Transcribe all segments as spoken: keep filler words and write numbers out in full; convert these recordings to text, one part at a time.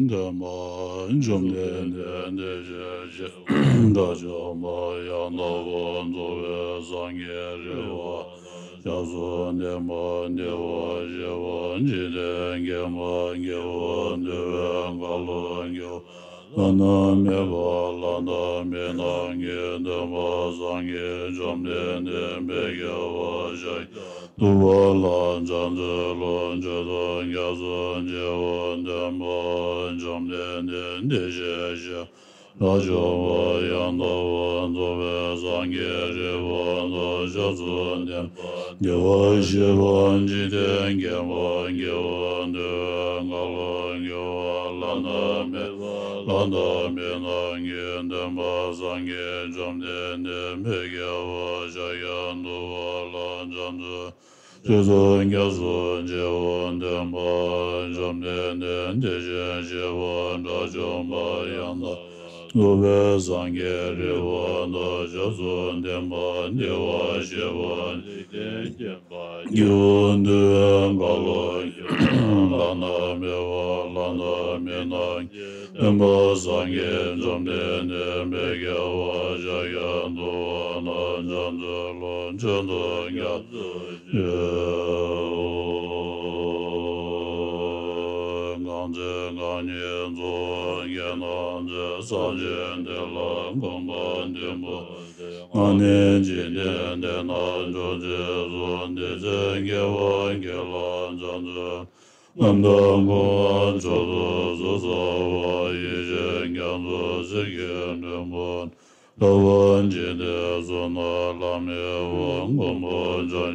འདོན་པ། བཅོམ་ལྡན་འདས་འདི་སྐད་ཅེས། དགྲ་བཅོམ་པ་ཡང་དག་པར་རྫོགས་པའི་སངས་རྒྱས་རིག་པ་ལ་ཕྱག་འཚལ་ལོ། བདེན་པར་གྲོལ་བར་བྱེད་པ། འཇིག་རྟེན་མཁྱེན་པ་དགེ་བ་འདུལ་བའི་གང་ལ་དགེ་བ་བླ་ན་མེད་པ་བླ་ན་མེད་རྣམས་ཀྱི་སྟོན་པ་སངས་རྒྱས་བཅོམ་ལྡན་འདས་མི་དགེ་བ་ཕྱག་རྒྱ་བསྡུ་བ་ལ་ཕྱག་འཚལ་ལོ། མཆོད་དོ་བསྐྱེད་དོ་བྱ་བ་འདོན་པ། བཅོམ་ལྡན་འདས་འདི་སྐད་ཅེས། དགྲ་བཅོམ་པ་ཡང་དག་པར་རྫོགས་པའི་སངས་རྒྱས་རིག་པ་ལ་ཕྱག་འཚལ་ལོ། བདེན་པར་གྲོལ་བར་བྱེད་པ། འཇིག་རྟེན་མཁྱེན་པ་དགེ་བ་འདུལ་བའི་གང་ལ་དགེ་བ་བླ་ན་མེད་པ་བླ་ན་མེད་རྣམས་ཀྱི་སྟོན་པ་སངས་རྒྱས་བཅོམ་ལྡན་འདས་མི་དགེ་བ་ཕྱག་རྒྱ་བསྡུ་བ་ལ་ཕྱག་འཚལ། མཆོད་དོ་བསྐྱེད་དོ་བྱ་བ་འདོན་པ། བཅོམ་ལྡན་འདས་འདི་སྐད་ཅེས་པ། དགྲ་བཅོམ་པ་ཡང་དག་པར་རྫོགས་པའི་སངས་རྒྱས་རིག་པ་ལ་ཕྱག་འཚལ་ལོ། བདེན་པར་གྲོལ་བར་བྱེད་པ། འཇིག་རྟེན་མཁྱེན་པ་དགེ་བ་འདུལ་བའི་གང་ལ་དགེ་བ་བླ་ན་མེད་པ་བླ་ན་མེད་རྣམས་ཀྱི་སྟོན་པ་སངས་རྒྱས་བཅོམ་ལྡན་འདས་མི་དགེ་བ་ཕྱག་རྒྱ་བསྡུ་བ་ལ་ཕྱག་འཚལ་ལོ། མཆོད་དོ་བསྐྱེད་དོ་བྱ་བ་འདོན་པ། གང་ཚེ་རྐང་གཉིས་འཚོ་བ་སྐྱེས་ན་ཚེ། སངས་རྒྱས་འདི་ལ་གོམས་པ་མཐུན་པ་ཚེ། ང་ནི་འཇིག་རྟེན་འདི་ན་འགྲོ་ཚེ་སོ། འདི་ཚེ་དགེ་བ་གྱུར་ལ་ཕྱག་འཚལ། རྣམ་དག་འཁོར་བ་མཆོག་ཏུ་བཟོད་ཚར་བ། ཡེ་ཤེས་རྒྱ་མཚོ་གསེར་གྱི་སྒྲོམ་བུ། ལྷ་བ་འཇིག་རྟེན་གསུམ་ན་ལྷམ་མེ་བ། མགོན་པོ་འབྱུང་གནས་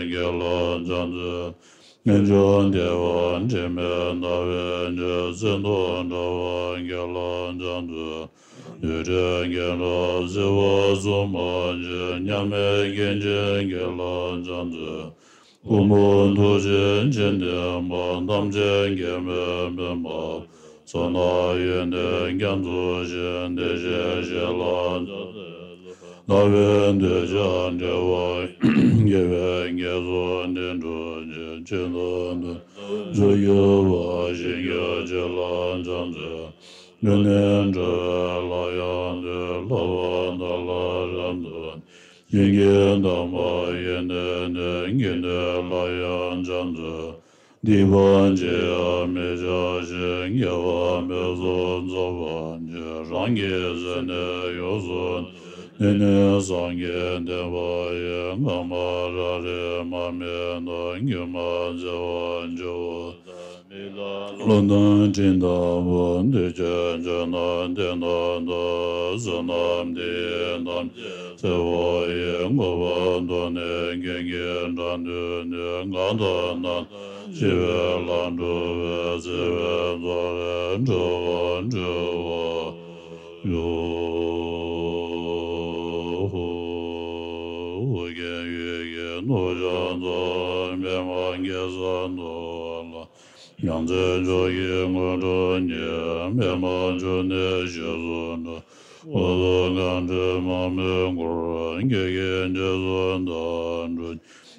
དགེ་ལ་ཕྱག་འཚལ། རྣལ་འབྱོར་བདེ་བ་དྲི་མེད་ཟླ་བའི་མཆོག་སེང་གེ་འདྲ་བ་དགེ་ལ་ཕྱག་འཚལ། རྡུལ་བྲལ་རྒྱན་དྲུག་བརྩེགས་པ་སུ་མ་མཆིས། མཉམ་མེད་སྐྱེ་མཆེད་དགེ་ལ་ཕྱག་འཚལ། མགོན་པོ་ཐུགས་རྗེ་ཅན་མཁྱེན་པ། ཐམས་ཅད་མཁྱེན་པའི་སྤྱན་མ། གསང་སྔགས་ཡོན་ཏན་རྒྱ་མཚོ་ཆེ། བདེ་གཤེགས་ཞལ་ལ་ཕྱག་འཚལ་ལོ། ལྟ་བའི་འདོད་ཆགས་བྲལ་བ། དགེ་བའི་བསྐྱེད་རྫོགས་བདེ་འགྲུབ་ཆེ། ཆོས་དང་ལྡན་ཕྱོགས་འགྱུར་བ། ཞིང་གི་ཆོས་ལ་ཕྱག་འཚལ། འགྲོ་ནས་འགྲོ་བའི་ལམ་ཡང་དུ། ལྷག་པར་བདག་ལ་རབ་ཏུ་བསྟན། ཞིང་གི་དམ་པ་ཡོན་ཏན་ལྡན། དགེ་འདུན་ལ་ཡང་ཕྱག་འཚལ། སྡིག་པ་ཅི་ཡང་མི་བྱ་ཞིང་། དགེ་བ་འབད་རྩོལ་རྫོགས་པར་བྱེད། རང་གི་སེམས་ནི་ཡོངས་སུ་འདུལ། འདི་ནི་སངས་རྒྱས་བསྟན་པ་ཡིན། གང་མ་ར་རི་མ་སྨད་དང་། མྱུར་མ་བརྩེ་བ་ཆེ་བ་དང་ བློ་དང་དྲིན་དང་པོ་འདུས་བྱས་ཕྱི་ནང་དེ་ནང་དུ་བསོད་ནམས་འདི་ཡིས་ཐམས་ཅད་གཟིགས་པ་ཡི། མངོན་པར་མཐོང་ནས་མཁྱེན་གྱུར་ནས། དོན་དུ་ནི་ང་དང་ནམ་འཆི་བའི་ལམ་འགྲོ་བའི་སྲིད་པའི་མཚོ་ལས་འགྲོ་བ་སྒྲོལ་བར་ཤོག། ཨོ་རྒྱན་ཡུལ་གྱི་ནོར་བྱང་ཚང་། པདྨ་གེ་སར་ནོར་བུ་ལ། ཡང་རྩེ་མཆོག་གི་སྔོན་འགྲོ་ཉིད། པདྨ་འབྱུང་གནས་ཞེས་སུ་འགྲོ། འོད་དང་སྐར་འཕྲོས་མང་པོས་བསྐོར། སྐད་ཀྱི་རྗེས་སུ་བདག་འགྲོ།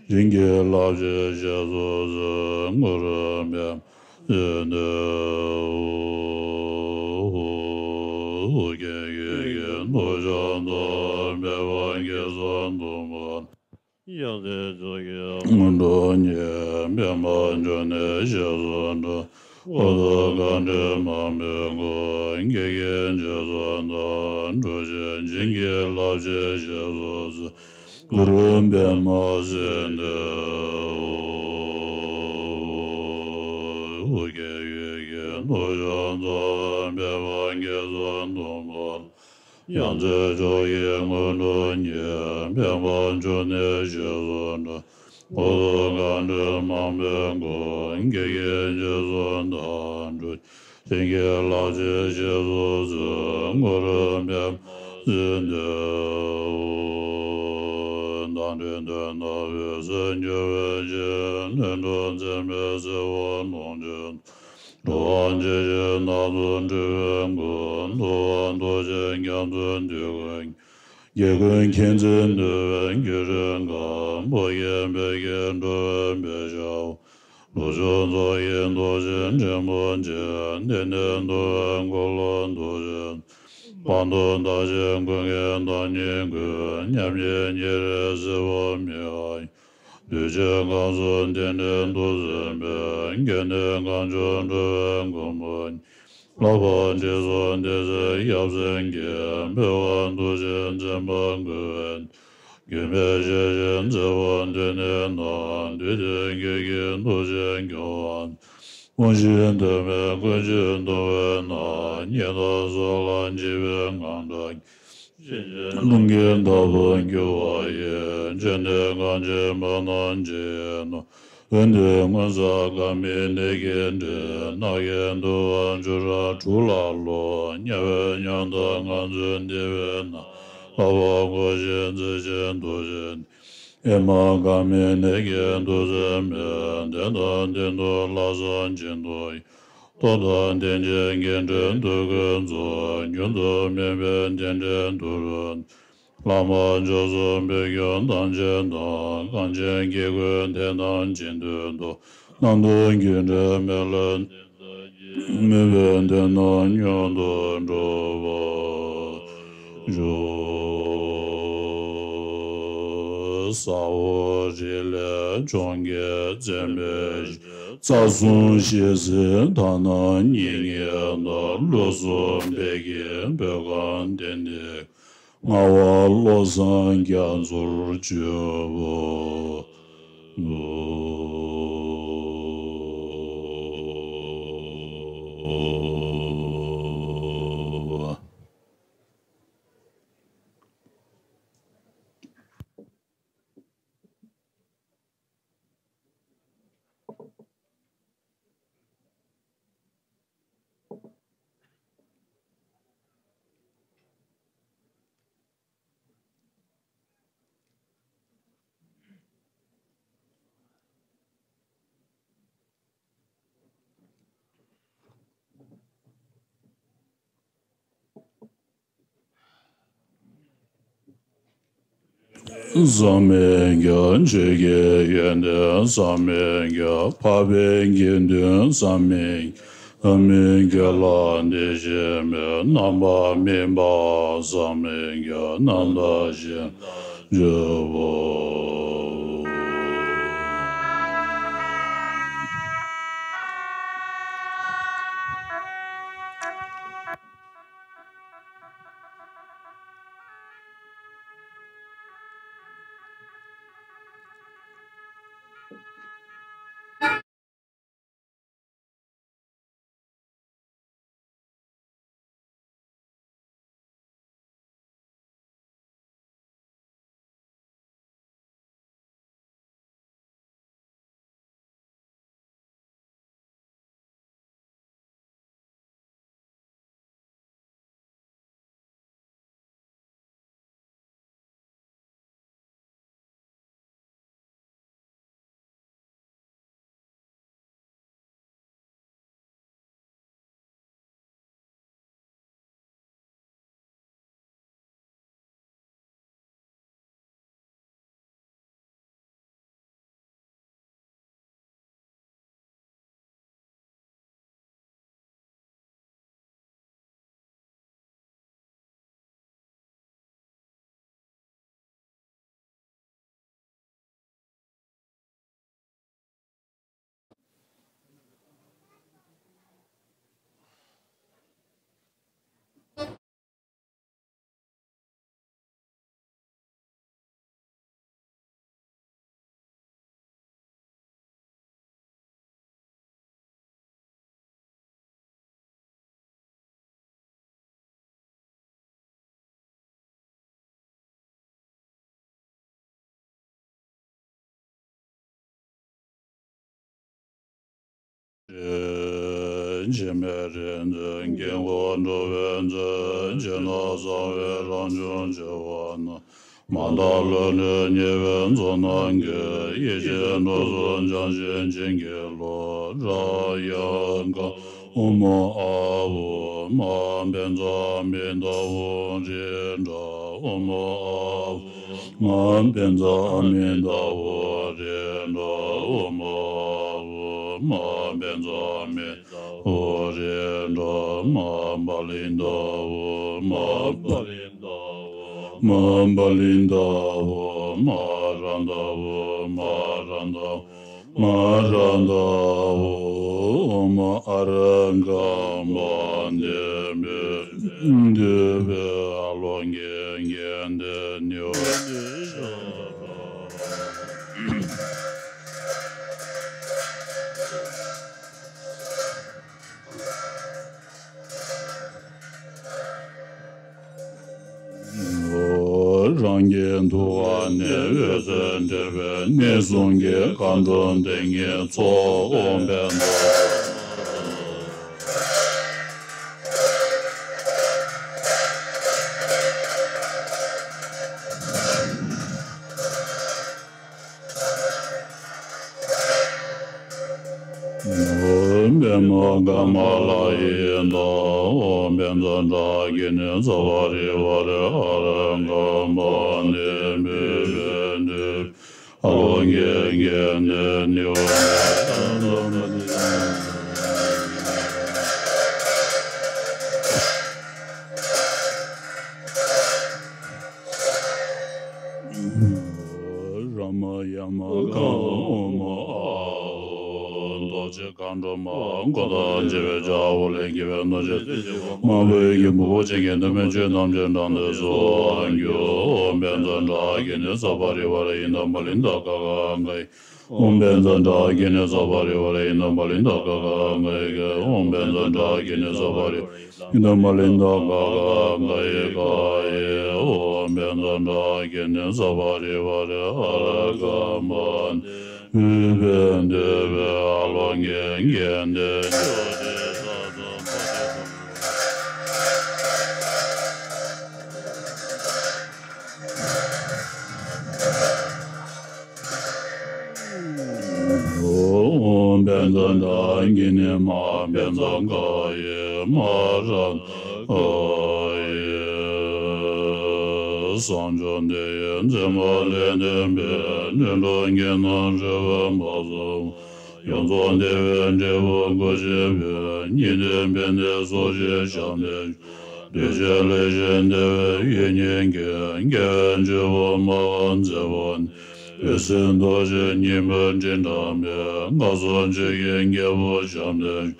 བྱིན་གྱིས་བརླབ་ཕྱིར་གཤེགས་སུ་གསོལ། གུ་རུ་པདྨ་སིདྡྷི་ཧཱུྃ། རྒྱན་ཡུལ་གྱི་ནོར་བྱང་ཚང་། པདྨ་གེ་སར་ཟླུམ་པོ། ཡང་རྩེ་མཆོག་གི་སྔོན་འགྲོ་ཉིད། པདྨ་འབྱུང་གནས་ཞེས་སུ་འགྲོ། འོད་དང་སྐར་འཕྲོས་མང་པོས་བསྐོར། སྐད་ཀྱི་རྗེས་སུ་བདག་འགྲོ་ཞིང་། བྱིན་གྱིས་བརླབ་ཕྱིར་གཤེགས་སུ་གསོལ། གུ་རུ་པདྨ་སིདྡྷི་ཧཱུྃ། རྒྱན་ཡུལ་གྱི་ནོར་བྱང་ཚང་། པདྨ་གེ་སར་ཟླུམ་པོ་ལ། ཡང་རྩེ་མཆོག་གི་སྔོན་འགྲོ་ཉིད། པདྨ་འབྱུང་གནས་ཞེས་སུ་འགྲོ། འོད་དང་སྐར་འཕྲོས་མང་པོས་བསྐོར། སྐད་ཀྱི་རྗེས་སུ་བདག་འགྲོ། བྱིན་གྱིས་བརླབ་ཕྱིར་གཤེགས་སུ་གསོལ། གུ་རུ་པདྨ་སིདྡྷི་ཧཱུྃ། མདངས་འཕྲིན་དོན་དང་འོད་གསལ་འགྱུར་བའི་ཕྱིར། ནོར་འཕྲུལ་མཚན་མའི་སིལ་བུར་ལོངས་སྤྱོད། འགྲོ་བ་འཇིགས་བྱེད་སྣ་ཚོགས་འཁྲུད་པའི་མགོན། ཐུབ་དབང་ཐུགས་རྗེའི་རྒྱ་མཚོས་འདུལ་དཀའ། རྒྱལ་ཀུན་མཁྱེན་བརྩེ་འདུལ་བའི་སྐྱེས་སྒྲོན་ཁ། ཕོ་རྒྱས་འབོད་སྐད་སྒྲོལ་བའི་འོད་ཞགས། ལྷོ་ཕྱོགས་ཚོགས་ཀྱི་ཐོག་ཆེན་འབྲི་མོ་ཆེ། གནས་ནས་འདུ་བའི་འཁོར་ལོ་ཐོག་ཆེན། དཔལ་མཐུ་དར་ཞིང་ཀུན་གྱི་བདག་ཉིད་ཀུན། མཉམ་ཉིད་ཉེ་རིང་སྲིད་པ་མེད། གདུལ་བྱའི་ཁམས་སུ་གདན་འདྲེན་དུ་གསོལ་བས། སྐྱེ་གནས་གང་བྱུང་འགྲོ་བའི་མགོན་པོ་ཉིད། ལྷ་དང་དྲི་ཟར་བདེ་གསལ་ཡབ་སྲས་ཀྱིས། འབུལ་བ་མཐུ་ཆེན་མཚན་མ་བསྐུལ་བས། མགོན་མེད་ཞལ་བཞི་མཛེས་པ་མདུན་ནས་བསྣམས། བདུད་སྡེ་བགེགས་ཀྱི་མཐུ་རྐྱེན་སྐྱོབ་པ། དབང་བཞི་དུ་མས་ཀུན་སྤྱོད་སྡུག་བསྔལ་ན། ཉེས་དང་སོགས་ལ་འཇིགས་པའི་དངངས་སྐྲག་རླུང་གིས་བདག་པོ་འགྱུར་བ་ཡི། སྤྱན་ནི་གངས་ཅན་པ་རྣམས་འཇིགས་ནོར། འོན་ཏེ་སྔོན་བསགས་དགའ་མི་ནད་ཀྱིས་བསྒྲིབས། རྣག་གིས་འདུལ་བ་བཅུ་ཕྲག་དྲུག་ལ་སློབ། དམྱལ་བའི་ཉམ་ཐག་ངང་ཚུལ་འདི་བས་ན། ལྷག་པར་འཁོར་བཞིན་རྩེ་ཆེན་དུ་བྱོན། ཨེ་མ་དགའ་མི་ནད་ཀྱིས་འདུལ་ཚུལ་མེད། བདེན་དང་བདེན་མཐུ་ལྷག་བསམ་བྱིན་མཐུ་ཡིས། རྟོགས་དང་ལྡན་ཕྱིར་དགེ་འབྲས་འདོད་ཀུན་རྫོགས། རྒྱུན་དུ་སྨིན་པའི་རྟེན་འབྲེལ་དུ་རུ། བླ་མ་མཆོག་གསུམ་འབོད་སྐྱོར་དམ་ཆེན་དང་། གངས་ཅན་སྐྱེ་དགུའི་དད་རྣམས་ཅི་འདོད་དུ། རྣམ་རྟོག་རྒྱུ་འབྲས་མེད་ལ་འཛིན་མོས་པའི་དོན་རྣམས་མྱུར་དུ་འགྲུབ་པར་ཤོག། ཟ་འོག་རི་ལས་འབྱུང་གི་བཙན་པོའི་གཤིད། རྩ་གསུམ་ཞི་བསིལ་དག་སྣང་སྙིང་གི་མཐའ། ལུས་གསུམ་བདེ་སྐྱིད་བོད་ཁམས་བསྟན་འདི། ངག་དབང་བློ་བཟང་རྒྱ་མཚོར་གྱུར་པ། ཟག་མེད་རྒྱ། ཆོས་ཀྱི་ཡོན་ཏན་ཟག་མེད་རྒྱ། འཕགས་པའི་དགེ་འདུན་ཟག་མེད་རྒྱ། ཟག་མེད་རྒྱ་ལ་དེ་བཞིན་མེད། རྣམ་པར་སྨིན་པ་ཟག་མེད་རྒྱ། རྣམ་དག་གཞན་དག་འཇུག་པ། འཆི་མེད་རིག་འཛིན་དཀྱིལ་འཁོར་འགྲོ་བའི་མཛོད། ཕྱི་ནང་གསང་བའི་རང་བྱུང་བྱེ་བ་ནི། མ་དག་ལྷུན་གྲུབ་བརྙེས་པའི་མཚོ་རྣམས་ཀྱི། ཡེ་ཤེས་འགྲོ་ཚུལ་སྦྱངས་ཤིང་བྱིན་གྱིས་རློབས། རང་ཡལ་ག་ཨོཾ་ཨཱཿཧཱུྃ། མ་བཛྲ་ཨ་མི་ཏ་ཧོ་རེད་འདྲ། ཨོཾ་ཨཱཿཧཱུྃ། མ་བཛྲ་ཨ་མི་ཏ་ཧོ་རེད་འདྲ། ཨོཾ་ཨཱཿཧཱུྃ། མ་བཛྲ་ཨ་མི་ཏ་ཧོ་རེད་འདྲ། མ་པ་ལི་ཏ་ཧོ། མ་པ་ལི་ཏ་ཧོ། མ་པ་ལི་ཏ་ཧོ། མ་ར་ཏ་ཧོ། མ་ར་ཏ་ཧོ། མ་ར་ཏ་ཧོ། ཨོཾ་ཨཱརྻ་ག་མ་བདེ་བའི་འདུས་པའི་ཨ་ལོ་གི་རྒྱན་ཏེ་ནི་ཡོ། རང་གི་ཐུགས་ཀ་ནས་འོད་ཟེར་འཕྲོས་པས་གནས་གསུམ་གྱི་མཁའ་འགྲོ་སྡེ་བརྒྱད་ཚོགས། ཨོཾ་བཛྲ། ཨོཾ་པདྨ་ཀ་མ་ལ་ཡེ་ནི་འདྲ། ཨོཾ་བཛྲ་ཏྲ་གི་ཎི་ཙྪ་བ་རི་ཝ་རེ་ཨ་ར་ཀ་མ་ཎི་བི་བེ་ཏི་ཨ་ལོ་གི་རྒྱན་ཏེ་ནི་ཡོ། རཱ་མ་ཡ་མ་ག་ཨོཾ་ཨཱཿཧཱུྃ། རྡོ་རྗེ་མཁའ་འགྲོ་མ། འཁོར་དང་བཅས་པའི་བྱ་བ་ལས་སྐྱེས་པའི་རྡོ་རྗེ། མ་བུ་ཡི་གི་བུ་བུ་ཅན་གྱི་གདོད་མའི་ཆོས་ཐམས་ཅད་དྲངས་ཏེ་གསོལ་བ་འབུལ། ཨོཾ་བཛྲ་ཏྲ་གི་ཎི་ཙྪ་བ་རི་ཝ་རེ་ཨིནྡ་མ་ལི་ནྡ་ག་ག་ག་ཡི། ཨོཾ་བཛྲ་ཏྲ་གི་ཎི་ཙྪ་བ་རི་ཝ་རེ་ཨིནྡ་མ་ལི་ནྡ་ག་ག་ག་ཡི་ག་ཡི། ཨོཾ་བཛྲ་ཏྲ་གི་ཎི་ཙྪ་བ་རི་ཝ་རེ་ཨིནྡ་མ་ལི་ནྡ་ག་ག་ག་ཡི་ག་ཡི། ཨོཾ་བཛྲ་ཏྲ་གི་ཎི་ཙྪ་བ་རི་ཝ་རེ་ཨ་ར་ཀ་མ་ཎི་བི་བེ་ཏི་བི་ཨ་ལོ་གི་རྒྱན་ཏེ་ནི་ཡོ། ཨོཾ་བཛྲ་ཏྲ་གི་ཎི་མ་བཛྲ་ག་ཡེ་མ་ར་ཏ་ཡེ། བསང་མཆོད་འདི་ཡིས་མཛེས་མ་ལས་བཏོན་པའི། ལྷུན་གྲུབ་རྒྱན་དང་བྲལ་བའི་བག་ཚ་པོ། ཡོངས་རྫོགས་བདེ་བའི་འབྲས་བུ་དགོད་བྱེད་པའི། ཉི་ཟླའི་བཻ་ནི་སོགས་ཀྱི་ཞབས་འདེགས། འདུས་བྱས་ལས་ཀྱི་བདེ་བའི་ཡིད་བརྙེས་ཀྱི། དགེ་བའི་བཅུ་པོ་མ་ག་མཛད་པ་ནི། འོད་གསལ་རྡོ་རྗེ་སྙིང་པོའི་སྤྲིན་བཀྲམ་པས། མངའ་གསོལ་ཆོས་ཀྱི་རྒྱལ་པོ་ཞབས་འདེགས།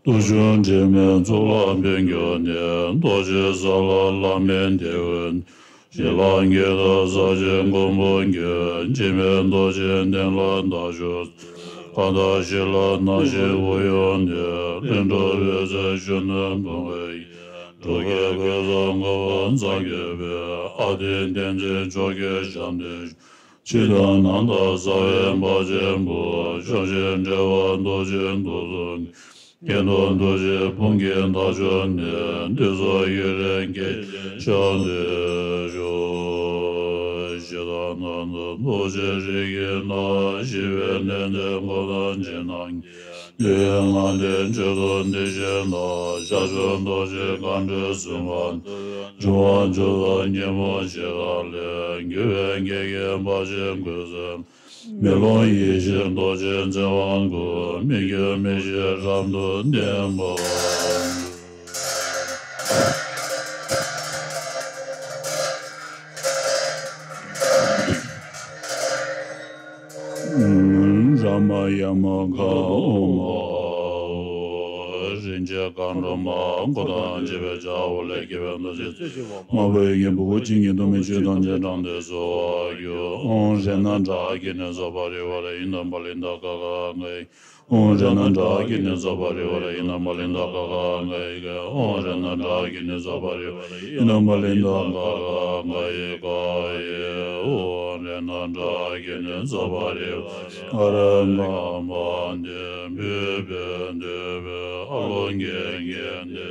སྟོབས་ཆེན་དྲི་མེད་གཙུག་ལག་པད་འགྱུར་ནས། རྡོ་རྗེ་ས་ལ་བླ་མེད་བདེ་བའི། ཞི་ལྷ་དགྱེས་སྟོན་ས་སྐྱའི་མགོན་པོ་ཁྱོད། འཆི་མེད་རྡོ་རྗེ་གདན་ལ་བདག་བཞུགས། མཁའ་ལྟར་ཞི་ལྷ་རྣམ་བཞི་དབུས་དབྱུང་ནས། ལྷུན་གྲུབ་འོད་ཟེར་གཞོན་ནུ་བུང་བའི་ཡུལ། འགྲོ་ཀུན་གོས་བཟང་གོ་བ་མཚར་གྱུར་པའི། ཨ་ཏི་བསྟན་འཛིན་མཆོག་གི་ཞབས་འདེགས་ཞུ། ཕྱི་དང་ནང་དང་རྩ་བའི་དཔལ་ཆེན་པོ། ཕྱོགས་བཞིར་འགྲེ་བ་རྡོ་རྗེ་གདུགས་གསུམ། སྐྱེ་འགྲོ་འདུ་བྱེད་ཕུང་གི་མཐའ་ཕྱོགས་ནས། འདི་ཚོགས་ཡུན་རིང་སྐྱེ་ཞབས་འདེགས་ཞུ། ཕྱི་དང་ནང་དུ་རྡོ་རྗེ་རིགས་ཀྱི་སྣང་བ། ཞི་བའི་གནས་འདིར་འཁོར་དང་འཇིག་རྟེན་གྱི། འདུལ་བའི་ངང་ལས་མཆོད་དོ་འདི་ཕྱིར་ན། ཤར་ཕྱོགས་རྡོ་རྗེ་མཁའ་འགྲོའི་སྲུང་མ། འབྱུང་བ་མཆོག་དང་ཉོན་མོངས་ཞི་ཁྲག་ལས། རྒྱུ་བའི་གེགས་ཀྱིས་བར་ཆད་ཀུན་སེལ། མེ་ལོང་ཡེ་ཤེས་རྡོ་རྗེ་འཚེར་བ་ཀུན། མི་བསྐྱོད་མི་ཞིག་རབ་ཏུ་བརྟན་པར། རཱ་མ་ཡ་མ་ག་ཨོཾ་ཨཱཿཧཱུྃ། རིན་ཆེན་མཁའ་འགྲོ་མ། འཁོར་དང་བཅས་པའི་བྱ་བ་ལས་སྐྱེས་པའི་རྡོ་རྗེ། མ་བུ་ཡི་གི་བུ་བུ་ཅན་གྱི་གདོད་མའི་ཆོས་ཐམས་ཅད་དྲངས་ཏེ་གསོལ་བ་འབུལ། ཨོཾ་རཏྣ་ཏྲ་གི་ཎི་ཙྪ་བ་རི་ཝ་རེ་ཨིནྡ་མ་ལི་ནྡ་ག་ག་ག་ཡེ། ཨོཾ་རཏྣ་ཏྲཱ་ཀྱེ་ནི་ས་པ་རི་ཝཱ་ར་ཨི་ན་མ་ལི་ད་ག་ག་ག་ཡི་ག། ཨོཾ་རཏྣ་ཏྲཱ་ཀྱེ་ནི་ས་པ་རི་ཝཱ་ར་ཨི་ན་མ་ལི་ད་ག་ག་ག་ཡི་ག་ཡི། ཨོཾ་རཏྣ་ཏྲཱ་ཀྱེ་ནི་ས་པ་རི་ཝཱ་ར་ཨ་ར་ག་མ་ཏེ་བི་བི་དི་བི་ཨ་ལོ་ཀེ་ཀེ་ཏེ།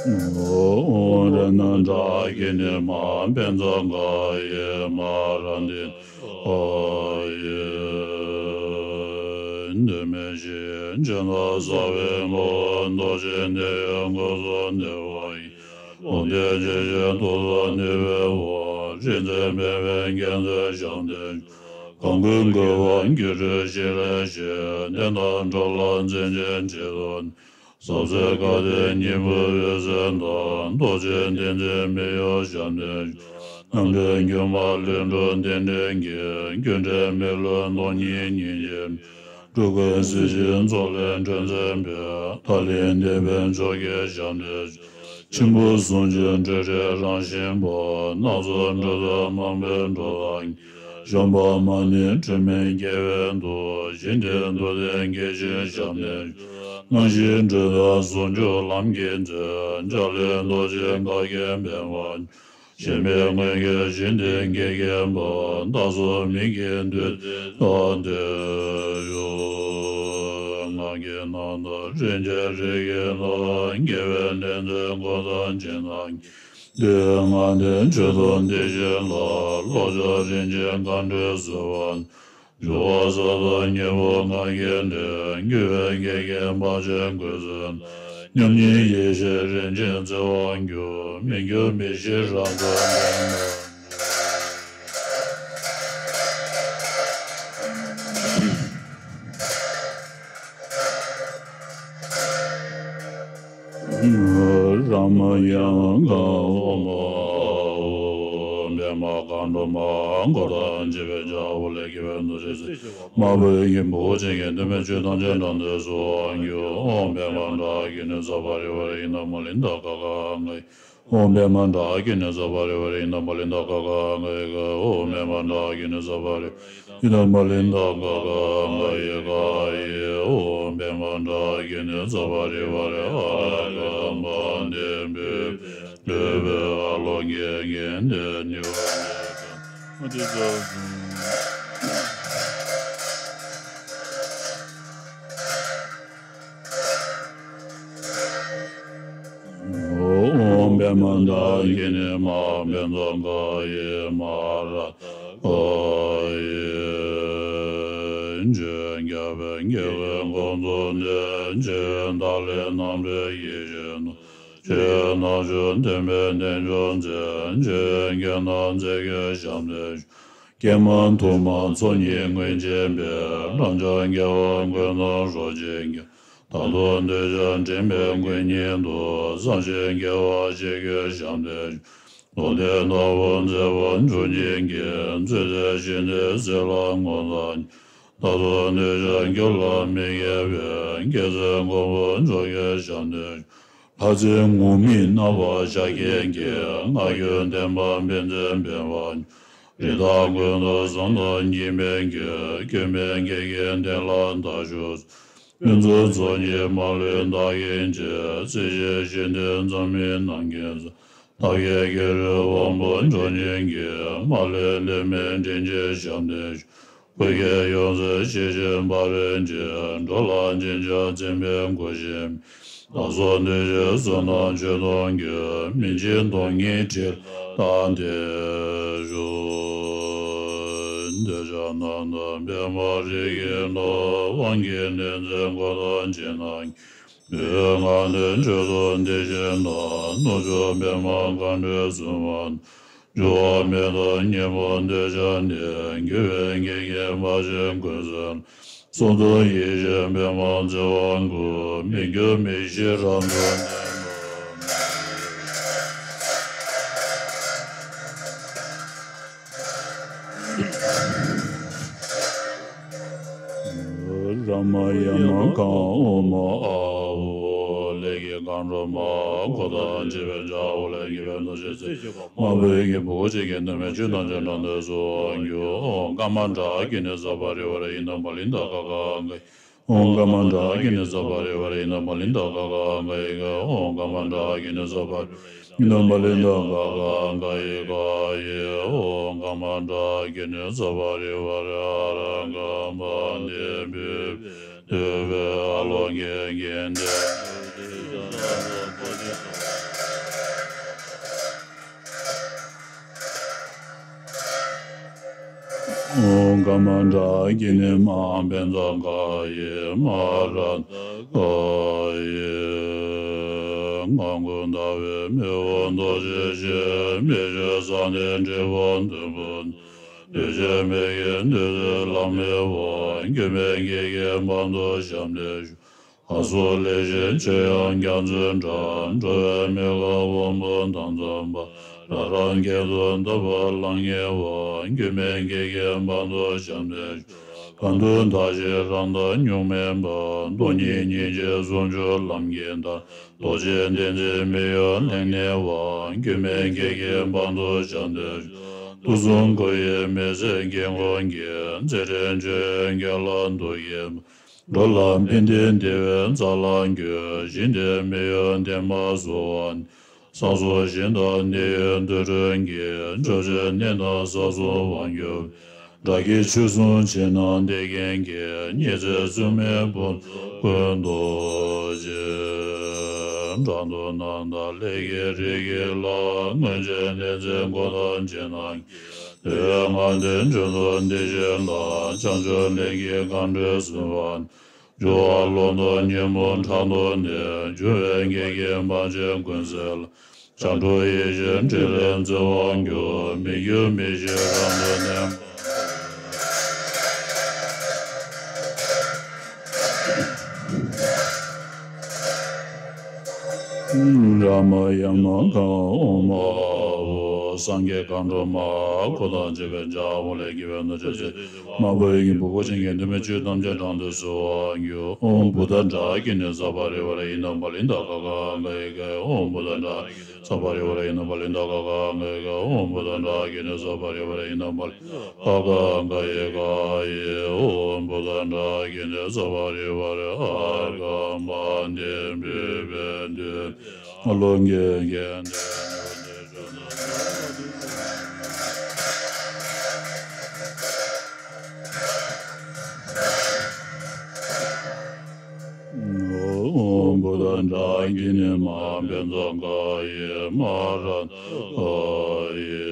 ཨོཾ་རཏྣ་ཏྲཱ་ཀྱེ་ནི་མ་པཉྩ་ག་ཡེ་མ་ར་ཏི་ཨ་ཡེ། འདུས་མེད་ཞི་བའི་སྤྱན་དང་ཟབ་པའི་ངོ་བོ་རྡོ་རྗེ་འདི་ཡི་སྐུ་གསུང་ཐུགས་ཡིན། ལུང་བསྟན་ཇི་བཞིན་ཏུ་ཐོབ་ནུས་པའི་དབང་། རིག་འཛིན་ཕན་པའི་རྒྱལ་མཚན་ཞབས་བརྟན་ཞུ། གང་ཀུན་བཀོད་པ་སྒྱུ་འཕྲུལ་ཞིང་ལས་ཞི། བསྟན་དང་འགྲོ་ལ་མཛེས་ཆེན་ཁྲི་ཐོག་ནས། ཟབ་གསལ་སྐལ་ལྡན་སྙིང་པོའི་འོད་ཟེར་དང་། རྡོ་རྗེ་ཏིང་འཛིན་མི་གཡོ་ཞབས་བརྟན་ཞུ། རྣམ་འདྲེན་སྒྱུ་མ་ལྷུན་གྲུབ་གདན་འདྲེན་གྱིས། སྒྱུ་འཕྲུལ་མེ་ལོང་སྟོང་ཉིད་ཉིན་བྱེད་མའི། འགྲོ་ཀུན་གཟི་བརྗིད་མཚོ་ལས་འཕྲོས་མཛད་པའི། ཏཱ་ལའི་དེད་དཔོན་མཆོག་གི་ཞབས་བརྟན་ཞུ། ཆེན་པོ་གསུང་གཅིག་སྤྲོས་བྲལ་རང་བཞིན་པ། སྣ་ཚོགས་འགྲོ་དོན་རྣམ་པར་འགྲོ་དང་། གཞོམ་པ་མ་ནུས་འཁྲུལ་མེད་རྒྱལ་བའི་མཐུ། ཞི་བདེའི་མདོ་སྡེ་རྒྱས་ཤིང་ཞབས་བརྟན་ཞུ། སྣང་ཞིང་འགྲོ་དོན་ཟུང་འཇུག་ལམ་གྱི་མཛོད། འཇའ་ལུས་རྡོ་རྗེ་འགའ་ཞིག་འཕེན་པ། ཞེན་པའི་མངོན་སྐྱེས་ཞི་བདེ་རྒྱས་བསྐྱེད་པ། བདག་སོགས་མིག་གིས་མཐོང་བ་དང་འདྲ་ཞིང་། ངག་གི་རྣ་ལྟར་རིན་ཆེན་རིགས་ཀྱི་མཐའ། རྒྱལ་བའི་བསྟན་འཛིན་འགོ་དང་ཅན་དང་། འདི་ཡི་ངག་འདི་མཆོད་དོ་འདི་བཞིན་ལ། བློ་སྦྱོང་རིན་ཆེན་མཁའ་འགྲོས་གསོལ་བ། འགྲོ་བ་ས་དང་སྙིང་པོ་ངག་གི་སྒྲས། འགྱུ་བའི་གེགས་ཀྱིས་བར་ཆད་ཀུན་སེལ། མཉམ་ཉིད་ཡེ་ཤེས་རིན་ཆེན་བརྩེ་བར་གྱུར། མི་འགྱུར་མི་ཤིགས་རབ་ཏུ་བརྟན་པར་ཤོག། རཱ་མ་ཡ་མ་ག་ཨོཾ། པདྨ་མཁའ་འགྲོ་མ་འཁོར་དང་བཅས་པའི་ལྕགས་ཕུར་ལས་སྐྱེས་པའི་རྡོ་རྗེ་སེམས་དཔའ་བོད་ཀྱི་བུ་ཅན་གྱི་འདུན་མའི་ཆོས་ཐམས་ཅད་དགྲ་འདུལ་ཚུལ་བ་འགྱུར། ཨོཾ་པདྨ་དང་ཀུན་ནས་ས་པ་རི་ཝ་ར་ཨི་ན་མ་ལི་ད་ག་ག་ག་ཨོཾ་པདྨ་དང་ཀུན་ནས་ས་པ་རི་ཝ་ར་ཨི་ན་མ་ལི་ད་ག་ག་ག་ཨོཾ་པདྨ་དང་ཀུན་ནས་ས་པ་རི་ཝ་ར་ཨི་ན་མ་ལི་ད་ག་ག་ག་ཡེ་ག་ཡེ། ཨོཾ་པདྨ་དང་ཀུན་ནས་ས་པ་རི་ཝ་ར་ཨ་ར་ག་མ་ཏེ་བི་བི་ཨ་ལོ་ཀེ་ཀེ་ཏེ་ནི་ཝ་ནི་ཀ་མ་ཏི་ས་ཨོཾ་པདྨ་དང་ཀུན་ནས་མ་པཉྩ་ག་ཡེ་མ་ར་ཏི་ག་ཡེ། ཆོས་རྒྱལ་བའི་དགེ་བའི་འགོ་འཛུགས་ནས། ཆོས་ཏཱ་ལའི་རྣམ་འདྲེན་ཡེ་ཤེས་སྣང་། ཆོས་རྣལ་འབྱོར་སྟོན་པའི་རྣལ་འབྱོར་མཛད། ཆོས་རྒྱལ་རྣམས་མཛད་ཀྱི་ཞབས་བརྟན་ཞུ། ཀྱེ་མ་ཐུབ་པ་མཚོ་ཉིད་མངོན་བྱེད་པའི། རབ་འབྱམས་རྒྱལ་བ་མགོན་དང་རོ་གཅིག་རྒྱན། རྟག་ཏུ་འདོད་ཆགས་འདྲེན་པའི་མགོན་ཉིད་དུ། བསམ་ཤིང་དགེ་བ་བྱེད་ཀྱི་ཞབས་བརྟན་ཞུ། ལུང་བསྟན་ལྟ་བུ་མཛད་པ་མཆོག་བརྙེས་ཀྱིས། རྩོད་ལྡན་ཞི་བདེའི་ཟིལ་ལ་ངོ་ཚ་ཞིང་། རྟག་ཏུ་འདོད་ཆགས་རྒྱུད་ལ་མི་སྐྱེ་བའི། རྒྱལ་སྲས་མགོན་པོ་མཆོག་གི་ཞབས་བརྟན་ཞུ། ལྷ་རྫས་ངུར་སྨྲིག་སྣ་བ་ཤཱཀྱའི་རྒྱལ། མངའ་ཁྱབ་ལྡན་པ་པཎ་ཆེན་འཕེལ་བ། རི་དྭགས་ཀུན་ཏུ་བཟང་དང་སྙིགས་མའི་རྒྱུ། སྐྱོན་མེད་དགེ་རྒན་བསྟན་ལ་བདག་ཞུགས། ཕུན་ཚོགས་ཚོགས་གཉིས་མ་ལུས་བདག་གིས་བྱེད། སྲིད་ཞིའི་ཞི་བདེ་འཛམ་གླིང་ནམ་མཁའི་མཛོད། བདག་གི་དགེ་རུ་དབང་པོ་མཆོག་བརྙེས་ཀྱིས། མ་ལུས་ལས་མེད་འདྲེན་བྱེད་ཞབས་བརྟན་ཞུ། བོད་ཀྱི་ཡང་རྩེ་ཞི་བྱེད་འབའ་རོན་ཆེན། འགྲོ་ལ་སྦྱིན་བྱ་བཙན་པོའི་མགོ་བཞིན། བདག་སོགས་འདུལ་བྱེད་བསོད་ནམས་མཆོག་ཐོབ་གྱུར། མི་འཇིགས་གདོང་ལྔའི་ཁྲིམས་ལ་བདག་འདུད་ཞུ། འདོད་ཆགས་རྣམས་དང་པདྨ་རིགས་ཀྱི་མཐའ། དབང་གི་གནས་མཛད་འཁོར་དང་ཅན་དང་། འདོད་ཡོན་ལྔ་ལྡན་མཆོག་ཐོབ་དེ་བཞིན་དུ། རྣལ་འབྱོར་པདྨ་མཁའ་འགྲོའི་བཙུན་མ། འགྱུར་བ་མེད་དང་སྙིང་པོ་འདོད་ཆགས་ནི། འགྱུ་བའི་གེགས་ཀྱིས་བར་ཆད་ཀུན་སེལ། གསུང་རྡོ་རྗེ་ཡེ་ཤེས་པདྨ་བརྩེ་བ་སྐུ། མི་འགྱུར་མི་ཤིགས་རབ་ཏུ་བརྟན་པར་ཤོག། རཱ་མ་ཡ་མ་ག་ཨོཾ་ཨཱཿཧཱུྃ། ལས་ཀྱི་གང་ ཁྲོ་མ་འཁོར་དང་བཅས་པའི་ལྕགས་འོག་ལས་སྐྱེས་པའི་རྡོ་རྗེ་རྩེ་གཅིག་པ་དམར་པོའི་གི་བུ་གུ་གཅིག་གི་གདོང་པའི་ཆུ་ཐམས་ཅད་འགྲམ་དུ་བསུ་བར་འགྱུར། ཨོཾ་ཀ་མ་ཌཱ་ཀི་ནི་ས་པ་རི་ཝཱ་ར་ཡི་ནང་པ་ལི་ནྡྷ་ཀ་ཀ་ཨ་ག་ཡི་ཀ། ཨོཾ་ཀ་མ་ཌཱ་ཀི་ནི་ས་པ་རི་ཝཱ་ར་ཡི་ནང་པ་ལི་ནྡྷ་ཀ་ཀ་ཨ་ག་ཡི་ཀ། ཨོཾ་ཀ་མ་ཌཱ་ཀི་ནི་ས་པ་རི་ཝཱ་ར་ཡི་ནང་པ་ལི་ནྡྷ་ཀ་ཀ་ཨ་ག་ཡི་ཀ་ཡི། ཨོཾ་ཀ་མ་ཌཱ་ཀི་ནི་ས་པ་རི་ཝཱ་ར་ཨ་ར་ཀ་མ་ནི་བི་བི་དུ་བེ་ཨ་ལོ་ཀེ་ཀེ་ནྡེ། ཨོཾ་ཀ་མ་ཌཱ་ཀི་ནི་མ་བཛྲ་ཀ་ཡི་མ་ར་ཀ་ཡི། ངང་གུ་ཟླ་བའི་མེ་བོ་རྡོ་རྗེ་ཆེ། མི་བསྐྱོད་ས་གནོན་འབྲས་བུ་ལྡན་པ། འདུས་བྱས་མི་དགེ་འདུས་པའི་ལམ་མེ་བ། སྒྱུ་མའི་སྐད་ཀྱི་འབག་འདུ་བྱམས་ལྡན་ཞབས། ལྷ་སོགས་ལས་བྱེད་ཆེ་ཡང་རྒྱ་མཚོའི་འགྲམ། འགྲོ་བའི་མི་ཁ་དབང་པོ་དང་འཛོམས་པ། རབ་རིབ་བརྒྱད་དུ་འདུ་བ་ལམ་ངེས་པ། སྒྱུ་མའི་སྐད་ཀྱི་འབག་འདུ་བྱམས་ལྡན་ཞབས། གང་འདུལ་མཐའ་བཞི་རང་མདངས་གཉུག་མའི་འབར། སྟོང་ཉིད་སྙིང་རྗེ་ཟུང་འཇུག་ལམ་གྱི་མདའ། རྡོ་རྗེ་གདན་འཛིན་མི་གཡོ་གླིང་ནས་བབས། སྒྱུ་མའི་སྐད་ཀྱི་འབག་འདུ་བྱམས་ལྡན་ཞབས། དུག་གསུམ་འཁོར་བའི་མི་བཟད་རྒྱལ་འགོང་གི། མཛད་འཕྲིན་བཅུ་ཡི་རྒྱལ་ལ་འདུ་བའི། འགྲོ་ལ་ཕན་བདེའི་བདེ་བའི་རྩ་ལ་འགོད། ཞི་བདེ་མི་གཡོ་བདེ་བར་གསོལ་བ། བསང་གསུམ་སྦྱིན་དང་འདི་ཡི་དུར་ཁྲོད་ཀྱི། མཆོད་བྱ་རྣམས་དང་བསང་གསུམ་དབང་གྱུར། དགྲ་བགེགས་ཆོས་སྲུང་ཕྱི་ནང་འདེགས་མཁན་གྱི། ཉི་ཚེ་བཙུན་མོའི་བུ་ཀུན་རྡོ་རྗེ། འགྲོ་དོན་རྣམ་དག་ལས་ཀྱི་རིགས་ཀྱི་ལྷ། མངོན་སྤྱོད་ནི་ཚེ་འགོ་དང་ཕྱི་ནང་གི། དེ་ཡང་ལྔ་ལྡན་ཆོས་སྲུང་དེ་བཞིན་ལ། བྱང་ཆུབ་ལས་ཀྱི་གར་འགྲོ་སེམས་དཔའ། འགྲོ་བ་ཀློང་དུ་ཉོན་མོངས་ཕྲག་དོག་ནས། སྒྱུ་མའི་སྐད་ཀྱི་འབག་ཅན་ཀུན་སེལ་ལ། སྐྱབས་འགྲོ་ཡེ་ཤེས་ཕྲིན་ལས་མཛད་དབང་གྱུར། མི་འགྱུར་མི་ཤིགས་རབ་ཏུ་གནས་པ། རཱ་མ་ཡ་མ་ག་ཨོཾ་ཨ་ཧོ། སངས་རྒྱས་མཁའ་འགྲོ་མ་འཁོར་དང་བཅས་པའི་ལྕགས་འོག་ལས་སྐྱེས་པའི་རྡོ་རྗེ་རྩེ་དམར་པོ་ཡི་བུ་གུ་ཅན་གྱི་གདོང་པའི་ཆུ་ཐམས་ཅད་འགྲམ་དུ་བསུ་བར་འགྱུར། ཨོཾ་བུདྡྷ་ཛ་ཀི་ནི་ས་པ་རི་ཝཱ་ར་ཡི་ནང་པ་ལི་ནྡྷ་ཀ་ཀ་ཨ་ག་ཡི་ཀ། ཨོཾ་བུདྡྷ་ཛ་ཀི་ནི་ས་པ་རི་ཝཱ་ར་ཡི་ནང་པ་ལི་ནྡྷ་ཀ་ཀ་ཨ་ག་ཡི་ཀ། ཨོཾ་བུདྡྷ་ཛ་ཀི་ནི་ས་པ་རི་ཝཱ་ར་ཡི་ནང་པ་ལི་ནྡྷ་ཀ་ཀ་ཨ་ག་ཡི་ཀ་ཡི། ཨོཾ་བུདྡྷ་ཛ་ཀི་ནི་ས་པ་རི་ཝཱ་ར་ཨ་ར་ཀ་མ་ནི་བི་བི་དུ་ཨ་ལོ་ཀེ་ཀེ་ནྡེ། ཨོཾ་བུདྡྷ་ཛ་ཀི་ནི་མ་བཛྲ་ཀ་ཡི་མ་ར་ཀ་ཡི།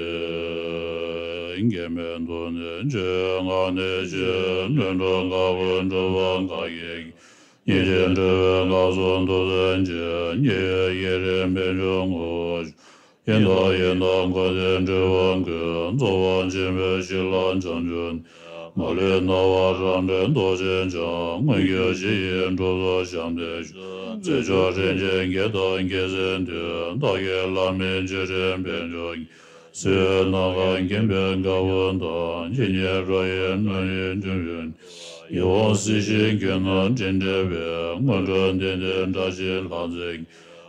མགོན་མེད་དུ་ནི་ཆོས་ལྔ་ནི་ཆོས། ལྷུན་གྲུབ་ཀ་བུར་སྒྲུབ་པ་ག་གེ་གི། ཉེར་གཅིག་འགྲོ་བའི་ངལ་གསོ་འདུ་འཛིན་བྱེད། ཉེ་བའི་ཡི་རིགས་འབེན་འཇོག་ངོ་བོ་ཤེས། ཡི་དྭགས་ཡི་དྭགས་འཁོར་འདས་འཁྲུལ་པ་ཀུན། རྫོགས་པ་ཆེན་པོའི་གཤིན་རླབས་བྱང་ཆུབ་ནས། མ་ལུས་སྣང་བ་རང་གྲོལ་རྡོ་རྗེ་འཆང་། མངོན་གྱུར་ཞི་བའི་གྲོགས་སུ་བྱམས་ལྡན་ཞབས། རྩེ་མཆོག་རིན་ཆེན་བརྒྱད་དང་རྒྱལ་མཚན་བདུན། བདག་གི་བླ་མའི་བརྒྱུད་རིམ་འབེན་འཇོག་གི། སྲིད་པའི་ནམ་མཁའ་འགེངས་པའི་རྒྱལ་པོ་དང་། ཇི་སྙེད་འགྲོ་བའི་སྣོད་ཡིན་སྒྲིབ་སྦྱོང་ནས། ཡིད་འོང་སྲིད་ཞིའི་རྒྱུ་ནོར་དྲིན་དྲན་པའི། དངོས་གྲུབ་འདི་ནི་བཀྲ་ཤིས་ལྷ་མཛེས་ཀྱི།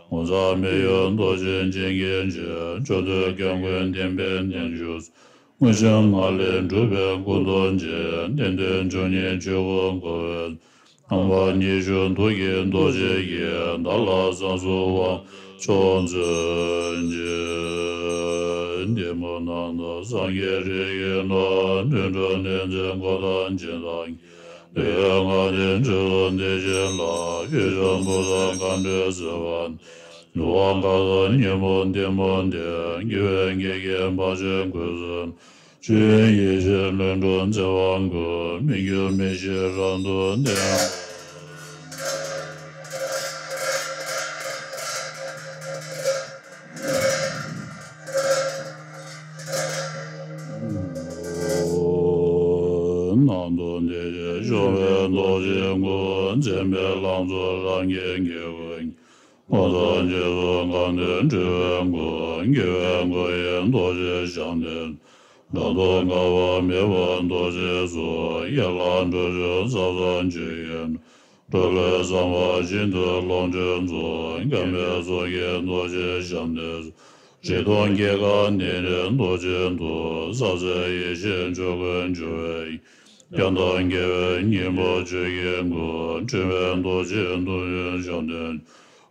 ངོ་མཚར་མི་གཡོ་རྡོ་རྗེ་འཆང་གི་རྗེས། མཆོག་ཐུན་སྐྱབས་མགོན་བསྟན་པའི་གདན་བཞུགས། དངོས་བྱང་ལྔ་ལས་གྲུབ་པའི་སྐུ་མདོག་ཅན། བསྟན་དོན་མཆོག་བརྙེས་ཆོས་འཁོར་བསྐོར་བའི། ནམ་མཁའ་ཉི་ཤུ་ཐུགས་ཀྱི་རྡོ་རྗེ་ཡིས། བདག་ལ་བསང་གསོལ་བ་མཆོག་སྩོལ་ཅིག། འདི་མོ་ནང་དུ་སངས་རྒྱས་རིགས་ཀྱི་བླ། ལྷུན་གྲུབ་ནི་ཚེ་འགོ་དང་ཕྱི་ནང་གི། དེ་ཡང་ལྔ་ལྡན་ཆོས་སྲུང་དེ་བཞིན་ལ། ཡུལ་འཇམ་བུ་དང་མཁའ་འགྲོའི་སེམས་དཔའ། འགྲོ་བ་མཁའ་དང་ཉོན་མོངས་གཏི་མུག་འདས། དགེ་བའི་སྐད་ཀྱིས་འབག་ཅན་ཀུན་སེལ། ཆོས་དབྱིངས་ཡེ་ཤེས་ལྷུན་གྲུབ་མཛད་པ་ཀུན། མི་འགྱུར་མི་ཤིགས་རབ་ཏུ་བརྟན། ནང་དུ་འདི་ཞེས་ཞུ་བའི་རྡོ་རྗེའི་སྐུ། མཚན་མེད་ལང་ཚོ་རང་གི་དགེ་བ་ཉིད། སྔོ་དང་རྗེས་སུ་འགག་ནས་འབྲས་བུ་ཀུན། དགེ་བའི་མགོན་ཡིན་རྡོ་རྗེ་ཞབས་བརྟན། དགྲ་གདོན་འགག་པ་མེད་པ་རྡོ་རྗེའི་གཟུགས། ཡན་ལག་འགྲོ་ཆོས་ཟབ་གསང་ཆོས་ཀྱི་སྒྲ། འགྲོ་བའི་བསམ་པ་བཞིན་དུ་ལོངས་སྤྱོད་རྫོགས། མཁའ་མེད་ཚོགས་ཀྱི་རྡོ་རྗེ་ཞབས་བརྟན་སོགས། རིག་སྟོང་སྐྱེ་འགག་གནས་རིགས་རྡོ་རྗེ་ཐོབ། ཟབ་གསལ་ཡེ་ཤེས་ཆོས་སྐུར་འགྱུར་བའི། རྒྱལ་དང་རྒྱལ་བའི་སྙིང་པོ་ཆོས་ཀྱི་སྐུ། འཁྲུལ་པའི་རྡོ་རྗེ་ཐུགས་ཡོད་ཞབས་བརྟན།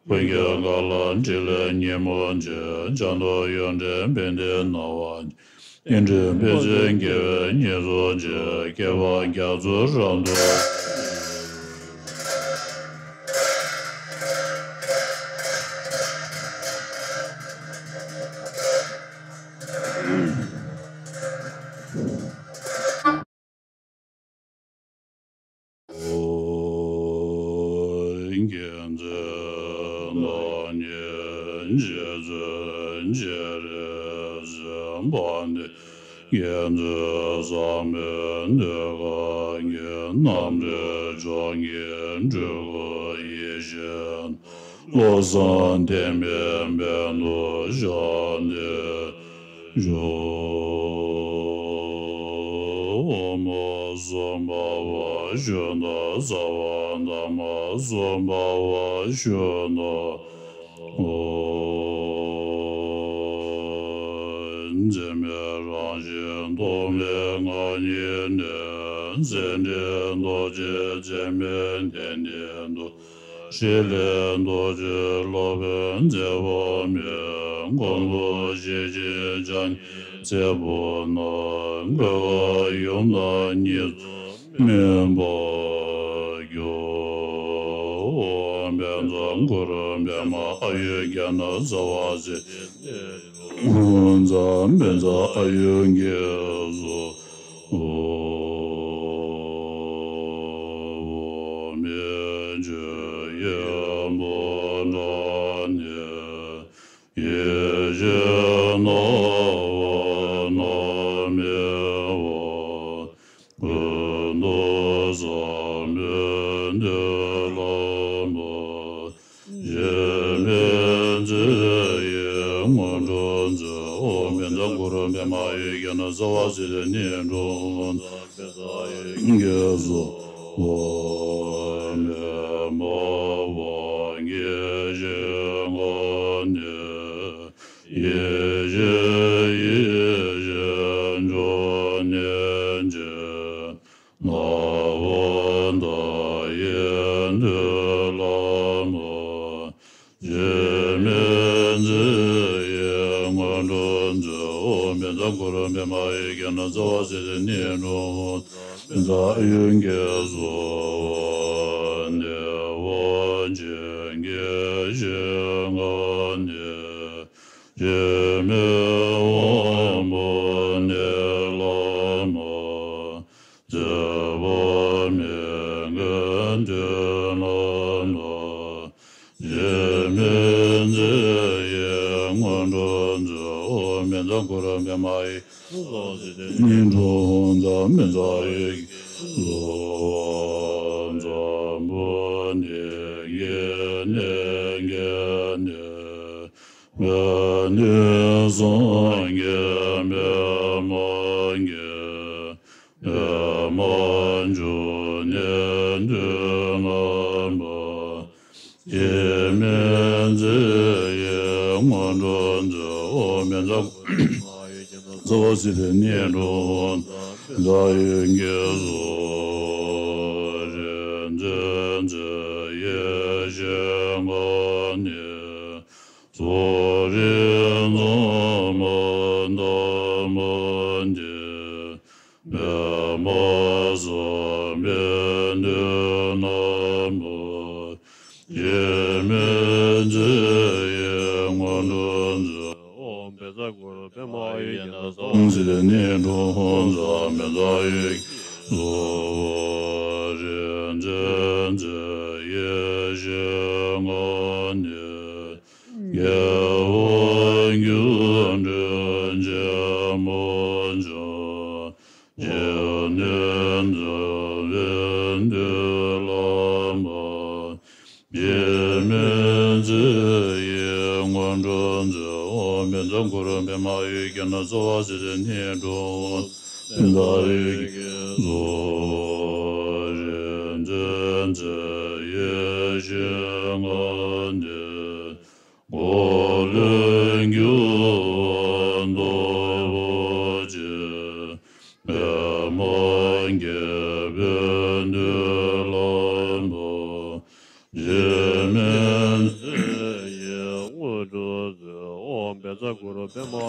ཀུན་ཁྱབ་ག་ལ་ཕྲིན་ལས་ཉིན་མོར་བྱེད། བྱང་དུ་ཡོན་ཏན་བཻ་ཏི་སྣང་བ། ཨིནྡྲ་བྷྱོ་ཛ་དགེ་བའི་བསྙེན་རྫོགས་བཅས། བསྐལ་པ་རྒྱ་མཚོ་རབ་ཏུ། ཨོ། མཁྱེན་བརྩེ་ནོར་ཉིད་རྗེ་བཙུན་སྤྱན་རས་གཟིགས། དཔལ་ལྡན་མཁྱེན་བརྩེ་ཟབ་མོའི་ཐུགས་ཀར་མཁྱེན། རྣམ་གྲོལ་ཕྱོགས་ཀྱི་སྤྲུལ་སྐུ་ཡེ་ཤེས། བློ་བཟང་བསྟན་པའི་དཔལ་དུ་ཤར་ཏེ་བཞུགས། ཨོཾ་སྭ་བྷཱ་ཝ་ཤུདྡྷ་སརྦ་དྷརྨ་སྭ་བྷཱ་ཝ་ཤུདྡྷ། ཨོཾ། འཛད་མེད་རང་བཞིན་ཐོགས་མེད་ངང་ཉིད་ནས། སེམས་ཅན་རྡོ་རྗེ་འཛད་མེད་གདན་འདྲེན་ཐོབ། ཕྲིན་ལས་རྡོ་རྗེ་སློབ་དཔོན་མཛད་པ་མེད། མགོན་པོ་ཞེས་བྱའི་ཕྱག་གཉིས་མཛད་པ་ན། འགྲོ་བ་ཡུམ་དང་གཉིས་སུ་མེད་པར་གྱུར། ཨོཾ་བཛྲ་གུ་རུ་པདྨ་ཨཱ་ཡུརྒྱ་ནཱ་ཛ་ཝ་ཛི་ཏ། ཨོཾ་བཛྲ་ཨཱ་ཡུར་གེ་སུ། ཨོཾ་མི་མཇེད་ཡོན་པོ་འདྲ་ནས། ཡེ་ཤེས་སྣང་བ་རྣམ་སྨིན་པ། ཀུན་ཏུ་བཟང་པོའི་མདུན་ལམ་པ། འཇིགས་མེད་མཛད་ཡུལ་སྔོན་འགྲོ་མཛད། ཨོཾ་བཛྲ་གུ་རུ་པདྨ་ཨཱ་ཡུརྒྱ་ནཱ་ཛ་ཝ་ཛི་ཏ་ནཱི་དྷཱུ་ན། བཛྲ་ཨཱ་ཡུར་གེ་སུ། ཨོཾ་པདྨ་དབང་གིས་ཞིང་ཁམས་ནས། ཡེ་ཤེས་ཡེ་ཤེས་མཆོག་བརྙེས་ཏེ། སྣང་བ་མཐའ་ཡས་མདུན་ལམ་པ། འཇིགས་མེད་མཛད་ཡུལ་སྔོན་འགྲོ་མཛད། ཨོཾ་བཛྲ་གུ་རུ་པདྨ་ཨཱ་ཡུརྒྱ་ནཱ་ཛ་ཝ་ཛི་ཏ་ནཱི་དྷཱུ་ན། བཛྲ་ཨཱ་ཡུར་གེ་སུ། ཨ་ནི་དབང་ཆེན་གྱི་ཞིང་ཁམས་ནས། འཇིགས་མེད་དབང་པོ་གནས་ལ་མ། བརྗེད་པ་མེད་ཀུན་འདུས་ལ་མ། འཇིགས་མེད་མཛད་ཡུལ་སྔོན་འགྲོ་མཛད། ཨོཾ་བཛྲ་གུ་རུ་པདྨ་ཨཱ་ཡུར་གེ་སུ། ཨ་ནི་དྷཱུ་ན། བཛྲ་ཨཱ་ཡུར་གེ་སུ། འཛམ་བུ་གླིང་གི་གནས་བརྒྱད་ནས། ང་ནི་སངས་རྒྱས་པདྨ་དགྱེས། པདྨ་འབྱུང་གནས་མདུན་ལམ་པ། འཇིགས་མེད་མཛད་ཡུལ་སྔོན་འགྲོ་མཛད། ཨོཾ་བཛྲ་གུ་རུ་པདྨ་ཨཱ་ཡུར་གྱི་ནང་། ཛ་ཝ་ཛི་ཏ་ནཱི་དྷཱུ་ན། བཛྲ་ཨཱ་ཡུར་གེ་སུ། རིག་འཛིན་མཛད་ཡུལ་ཞིང་ཁམས་ནས། གསུམ་རིག་མཚན་མ་དང་མ་འདྲེས། པདྨ་སམ་བྷའི་མདུན་ལམ་པ། འཇིགས་མེད་མཛད་ཡུལ་སྔོན་འགྲོ་མཛད། ཨོཾ་བཛྲ་གུ་རུ་པདྨ་ཨཱ་ཡུར་གྱི་ནང་། ཛ་ཝ་ཛི་ཏ་ནཱི་དྷཱུ་ན། བཛྲ་ཨཱ་ཡུར་གེ་སུ། རིག་འཛིན་མཛད་ཡུལ་ཞིང་ཁམས་ནས། རྒྱལ་བ་སྒྱུ་འཕྲུལ་ཆེན་པོ་འཇོམས། འཇིགས་མེད་མཛད་པའི་མདུན་ལམ་པ། འཇིགས་མེད་མཛད་ཡུལ་སྔོན་འགྲོ་མཛད། ཨོཾ་བཛྲ་གུ་རུ་པདྨ་ཨཱ་ཡུར་གྱི་ནང་། ཛ་ཝ་ཛི་ཏ་ནཱི་དྷཱུ་ན། བཛྲ་ཨཱ་ཡུར་གེ་སུ། རིག་འཛིན་མཛད་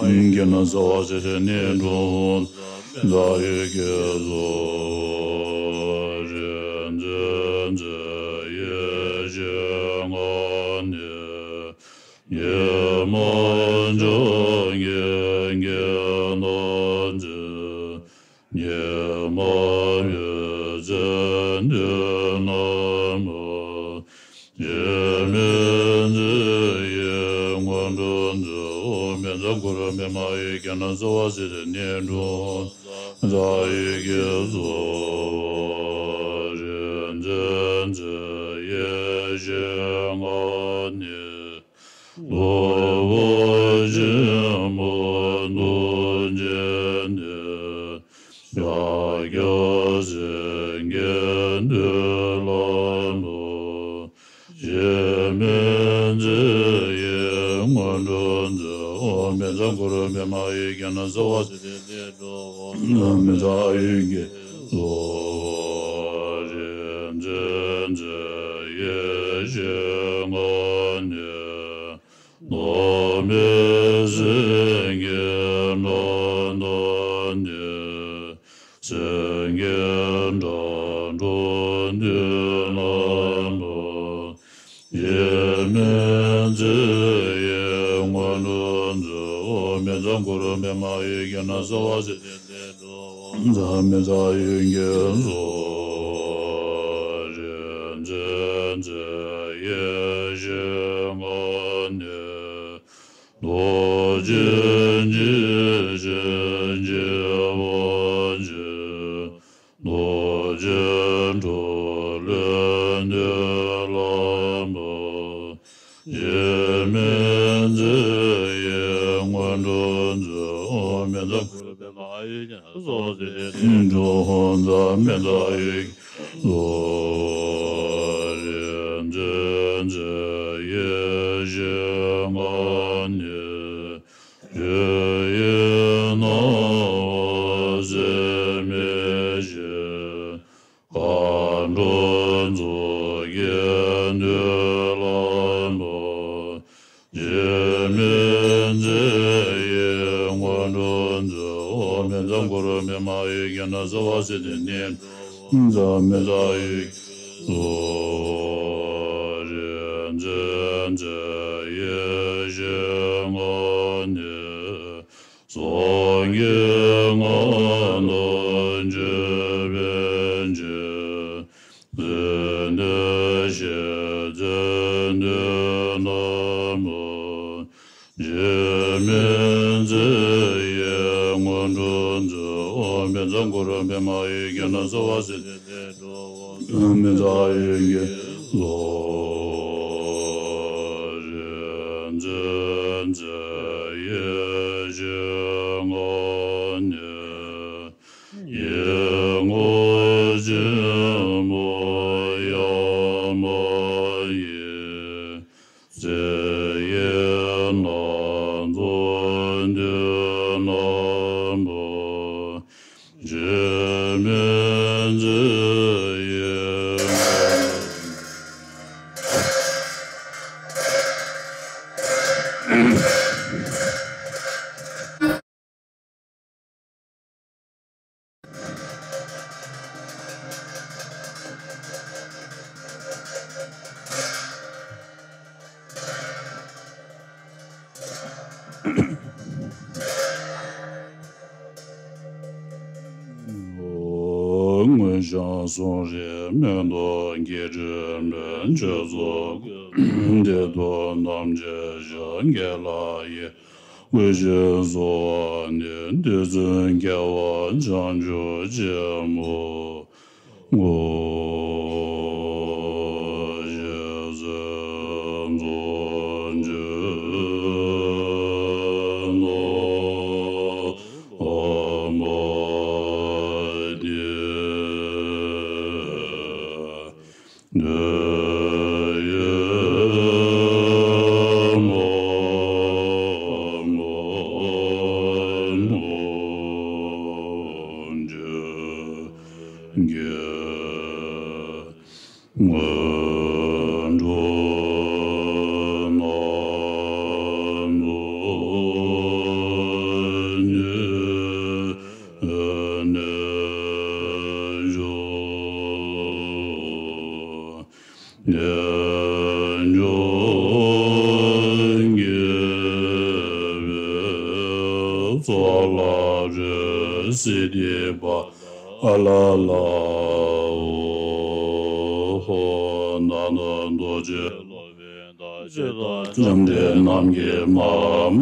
གྱེན་ན་ཟ་བ་ཟེར་ནས་འགྲོ། ཛ་ཡི་གེ་ཟོ། རིན་ཆེན་ཚེ་ཡི་ཞིང་ཁམས་ནས། ཉི་མ་བྱང་གི་གེགས་དང་བཅས། ཉི་མ་བུ་ཚེ་འདི་ན་མ། འཇིགས་མེད་མཛད་ཡིན་མངོན་སྤྲུལ་མཛོད། ཨོཾ་མི་ཛ་གུ་རུ་པདྨ་ཡི་གེ་ན་ཟ་བ་ཟེར་ནས་འགྲོ། ཛ་ཡི་གེ་ཟོ། རིན་ཆེན་ཚེ་ཡི་ཞིང་ཁམས་ནས། རྡོ་རྗེ་ཆེན་པོ་རྡོ་རྗེ་འདི། ཕྱག་རྒྱ་སེང་གེ་མཐིལ་ལ་འཕོ། འཇིགས་མེད་མཛད་ཡིན་མངོན་སྤྲུལ་མཛོད། ཨོཾ་མི་ཛ་གུ་རུ་པདྨ་ཡི་གེ་ན་ཟ་བ་ཟེར་ནས་འགྲོ། མི་ཛ་ཡི་གེ་ཟོ། རིན་ཆེན་ཚེ་ཡི་ཞིང་ཁམས་ནས། ནག་མོའི་སེང་གེ་འགྲམ་དུ་བསྣུན། སེང་གེ་སྒྲ་སྒྲོགས་མཐིལ་ལ་འཕོ། འཇིགས་མེད་མཛད་ཡིན་མངོན་སྤྲུལ་མཛོད། ཨོཾ་མི་ཛ་གུ་རུ་པདྨ་ཡི་གེ་ན་ཟ་བ་ཟེར་ནས་འགྲོ། ཛ་མི་ཛ་ཡི་གེ་ཟོ། རིན་ཆེན་ཚེ་ཡི་ཞིང་ཁམས་ནས། རྡོ་རྗེ་འཇིགས་བྱེད་འཇིགས་པ་ཆེ། རྡོ་རྗེ་གྲོ་ལོད་མཐིལ་ལ་འཕོ། འཇིགས་མེད་མཛད་ཡིན་མངོན་སྤྲུལ་མཛོད། ཨོཾ་མི་ཛ་གུ་རུ་པདྨ་ཡི་གེ་ན་ཟ་བ་ཟེར་ནས་འགྲོ། ཛ་མི་ཛ་ཡི་གེ་ཟོ། རིན་ཆེན་ཚེ་ཡི་ཞིང་ཁམས་ནས། ཆོས་དབྱིངས་སྣང་བ་སྲེད་མེད་ཞི། མཁའ་འགྲོ་མཚོ་སྐྱེས་མཐིལ་ལ་འཕོ། འཇིགས་མེད་མཛད་ཡིན་མངོན་སྤྲུལ་མཛོད། ཨོཾ་མི་ཛ་གུ་རུ་པདྨ་ཡི་གེ་ན་ཟ་བ་ཟེར་ནས་འགྲོ། ཛ་མི་ཛ་ཡི་གེ་ཟོ། རིན་ཆེན་ཚེ་ཡི་ཞིང་ཁམས་ནས། སངས་རྒྱས་ལྔ་དང་བཅས་པའི་རྗེ། ཟིལ་གནོན་གཤེགས་མཛད་མཐིལ་ལ་འཕོ། འཇིགས་མེད་མཛད་ཡིན་མངོན་སྤྲུལ་མཛོད། ཨོཾ་མི་ཛ་གུ་རུ་པདྨ་ཡི་གེ་ན་ཟ་བ་ཟེར་ནས་འགྲོ། མི་ཛ་ཡི་གེ་ཟོ། རིན་ཆེན་ཚེ་ཡི་ཞིང་ཁམས་ནས། ཉེ་འོག་ཆེན་པོ་ཡ་མ་ཡི། ཚེ་ཡི་སྣ་ཚོགས་མཐིལ་ལ་འཕོ། འཇིགས་མེད་མཛད་ཡིན། མངོན་ཞིང་གསུང་རབ་མེ་ཏོག་གི་དྲི་མེད་ཆོས་ཚོགས་ཀུན། དེ་དག་ཐམས་ཅད་ཞིང་གེ་ལ་ཡི། སྐུ་ཞབས་སོགས་ནི་རྡུལ་ཚོན་བརྒྱ་པ་བྱང་ཆུབ་ཆེན་པོ། ངོ་ཤེས་སེམས་ཚོགས་ཀྱི་ནོར་བུ་སྟེ། སོགས་ལ་རོལ་སིདྡྷི་པ་ཨ་ལ་ལ་ཧོ། ད་ནི་རྡོ་རྗེ་སློབ་དཔོན་དང་ཇི་ལྟར་འཇམ་དཔལ་རྣམས་ཀྱིས་མ་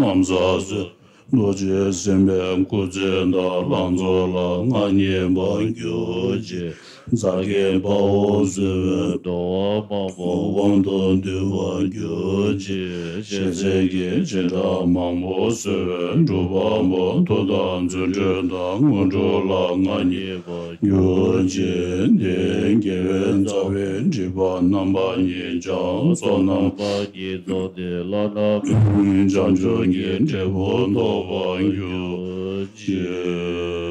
འམ་ས་གསོལ། རྡོ་རྗེ་སེམས་དཔའི་སྐུ་ཚེ་དང་ལང་ཚོ་ལ་མངའ་བརྙེས་པར་གྱུར་ཅིག། ཛ་གི་དཔའ་བོ་གསོལ་བས་འགྲོ་བ་མང་པོ་དབང་དུ་འདུས་པར་གྱུར་ཅིག། ཞེ་ཚིག་གི་བྱེ་བྲག་མང་པོ་གསོལ་བས་འབྲུག་པ་པོ་མཐུ་དང་རྫུ་འཕྲུལ་དང་དངོས་གྲུབ་ལ་མངའ་བརྙེས་པར་གྱུར་ཅིག། དེ་རྒྱལ་བའི་རྩ་བའི་སྒྲིབ་པ་རྣམ་པ་གཉིས་ཀྱང་ཚོགས་རྣམ་པ་གཉིས་རྫོགས་ཏེ་བླ་ན་མེད་པའི་བྱང་ཆུབ་ཀྱི་འབྲས་བུ་ཐོབ་པར་གྱུར་ཅིག།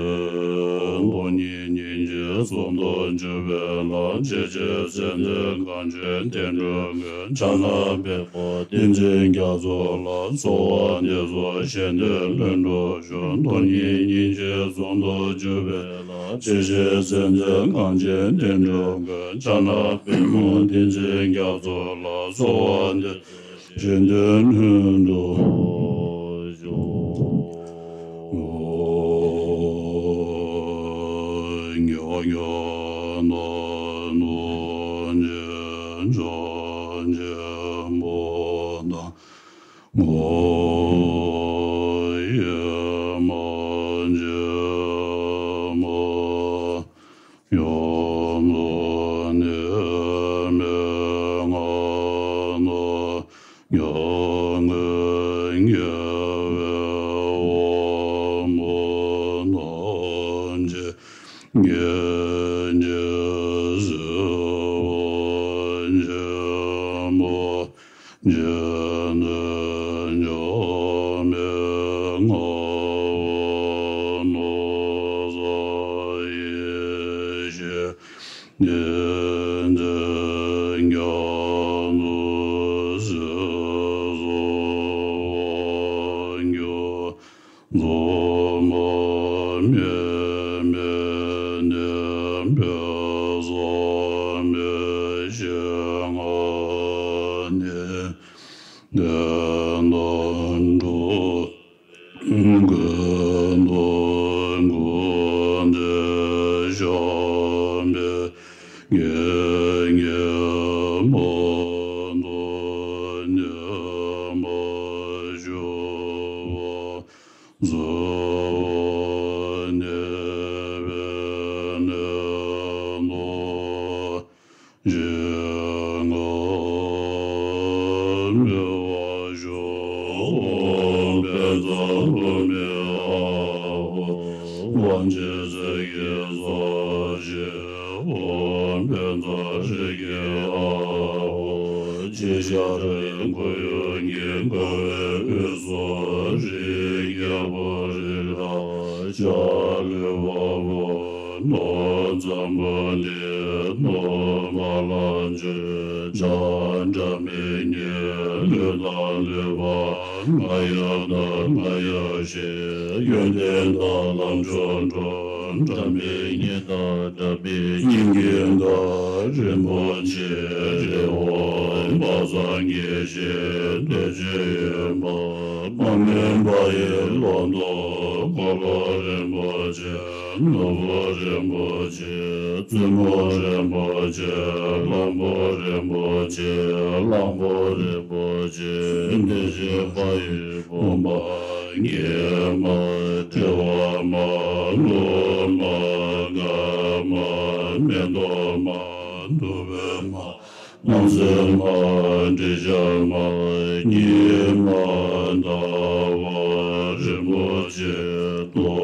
སྟོང་ཉིད་སྙིང་རྗེ་གསུང་དུ་འཇུག་པའི་ལམ། ཇི་སྲིད་སེམས་ཅན་གངས་ཅན་བསྟན་འགྲོའི་མགོན། ཕྱག་ན་པདྨོ་བསྟན་འཛིན་རྒྱ་མཚོ་ལ། གསོལ་བ་འདེབས་སོ་གཞན་དོན་ལྷུན་གྲུབ་ཤོག། སྟོང་ཉིད་སྙིང་རྗེ་གསུང་དུ་འཇུག་པའི་ལམ། ཇི་སྲིད་སེམས་ཅན་གངས་ཅན་བསྟན་འགྲོའི་མགོན། ཕྱག་ན་པདྨོ་བསྟན་འཛིན་རྒྱ་མཚོ་ལ། གསོལ་བ་འདེབས་སོ་གཞན་དོན་ལྷུན་གྲུབ་ཤོག། ཉོ་ཉོ་ནོ་ནོ་ཉེ་ཇོ་ཉེ་མོ་ན། ངོ་ཡེ་མ་ཇེ་མ་ཡོ་མོ་ནེ་མེ་ང་ན་ཉ་ངེ་ཉེ་བེ་བ་མོ་ན་ཇེ་ཉེ་ཉེ་ཟེ་བ་ཇེ་མ་ཇེ་ནེ་ཉ་མེ་ང་བ་ནོ་ཟ་ཡེ་ཤེ་ནེ་ཛེ་ཉ་ནུ་ཟེ་ཟོ་བ་ཉོ། ཛོ་མ་མེ་མེ་ནེ་བེ་ཟ་མེ་ཤེ་ང་ནེ་ནེ་ན་འགྲོ་གེ་ནོ་གུ་ནེ་ཤ་མེ་ཉེ་ཉེ་མ་ནོ་ཉེ་མ་ཤུ་བ། ཛ་བ་ནེ་བེ་ནེ་ནོ་ཞེ་ང་མེ་བ་ཤོ། བ་བེ་ཛ་བ་མེ་ཨ་བ། བ་ཇེ་ཟེ་གེ་ཟ་ཞེ། བ་བེ་ཛ་ཧྲི་གེ་ཨ་བ། ཇེ་ཤ་རེ་གུ་ཡུ་གི་ག་བེ་ཨུ་སོ་རི་ག་བ་རི་ར་ཤ་ལེ་བ་བ་ནོ་ཛམ་བ་ནི་ནོ་མ་ལ་ཇེ་ཇ་འདྲ་མི་ཉེ་ལུ་ད་ལུ་བ་ང་ཡ་ད་ང་ཡ་ཤེ་ཡོན་ཏན་ད་ལམ་ཇོ་འགྲོ། འདྲ་མི་སྙན་དང་འདྲ་མི་སྙན་གྱི་མདའ། རིན་པོ་ཆེ་རི་བོ་བ་ཚང་གི་ཞིང་དེ་ཅི་ཡོད་པ། མ་སྨིན་པ་ཡི་ལོ་ཏོག་འཁོར་ལོ་རིན་པོ་ཆེ། ནོར་བུ་རིན་པོ་ཆེ། བཙུན་མོ་རིན་པོ་ཆེ། གླང་པོ་རིན་པོ་ཆེ། གླང་པོ་རིན་པོ་ཆེ། དེ་བཞིན་དཔའ་ཡི་བུམ་པ། ངན་མ། བདེ་བ་མ། ལོ་མ། དགའ་མ། མེ་ཏོག་མ། དུ་བའི་མ། སྣང་སྲིད་མ། དྲི་ཞིམ་མ། ཉི་མ། ཟླ་བ་རིན་པོ་ཆེ། ཏོག་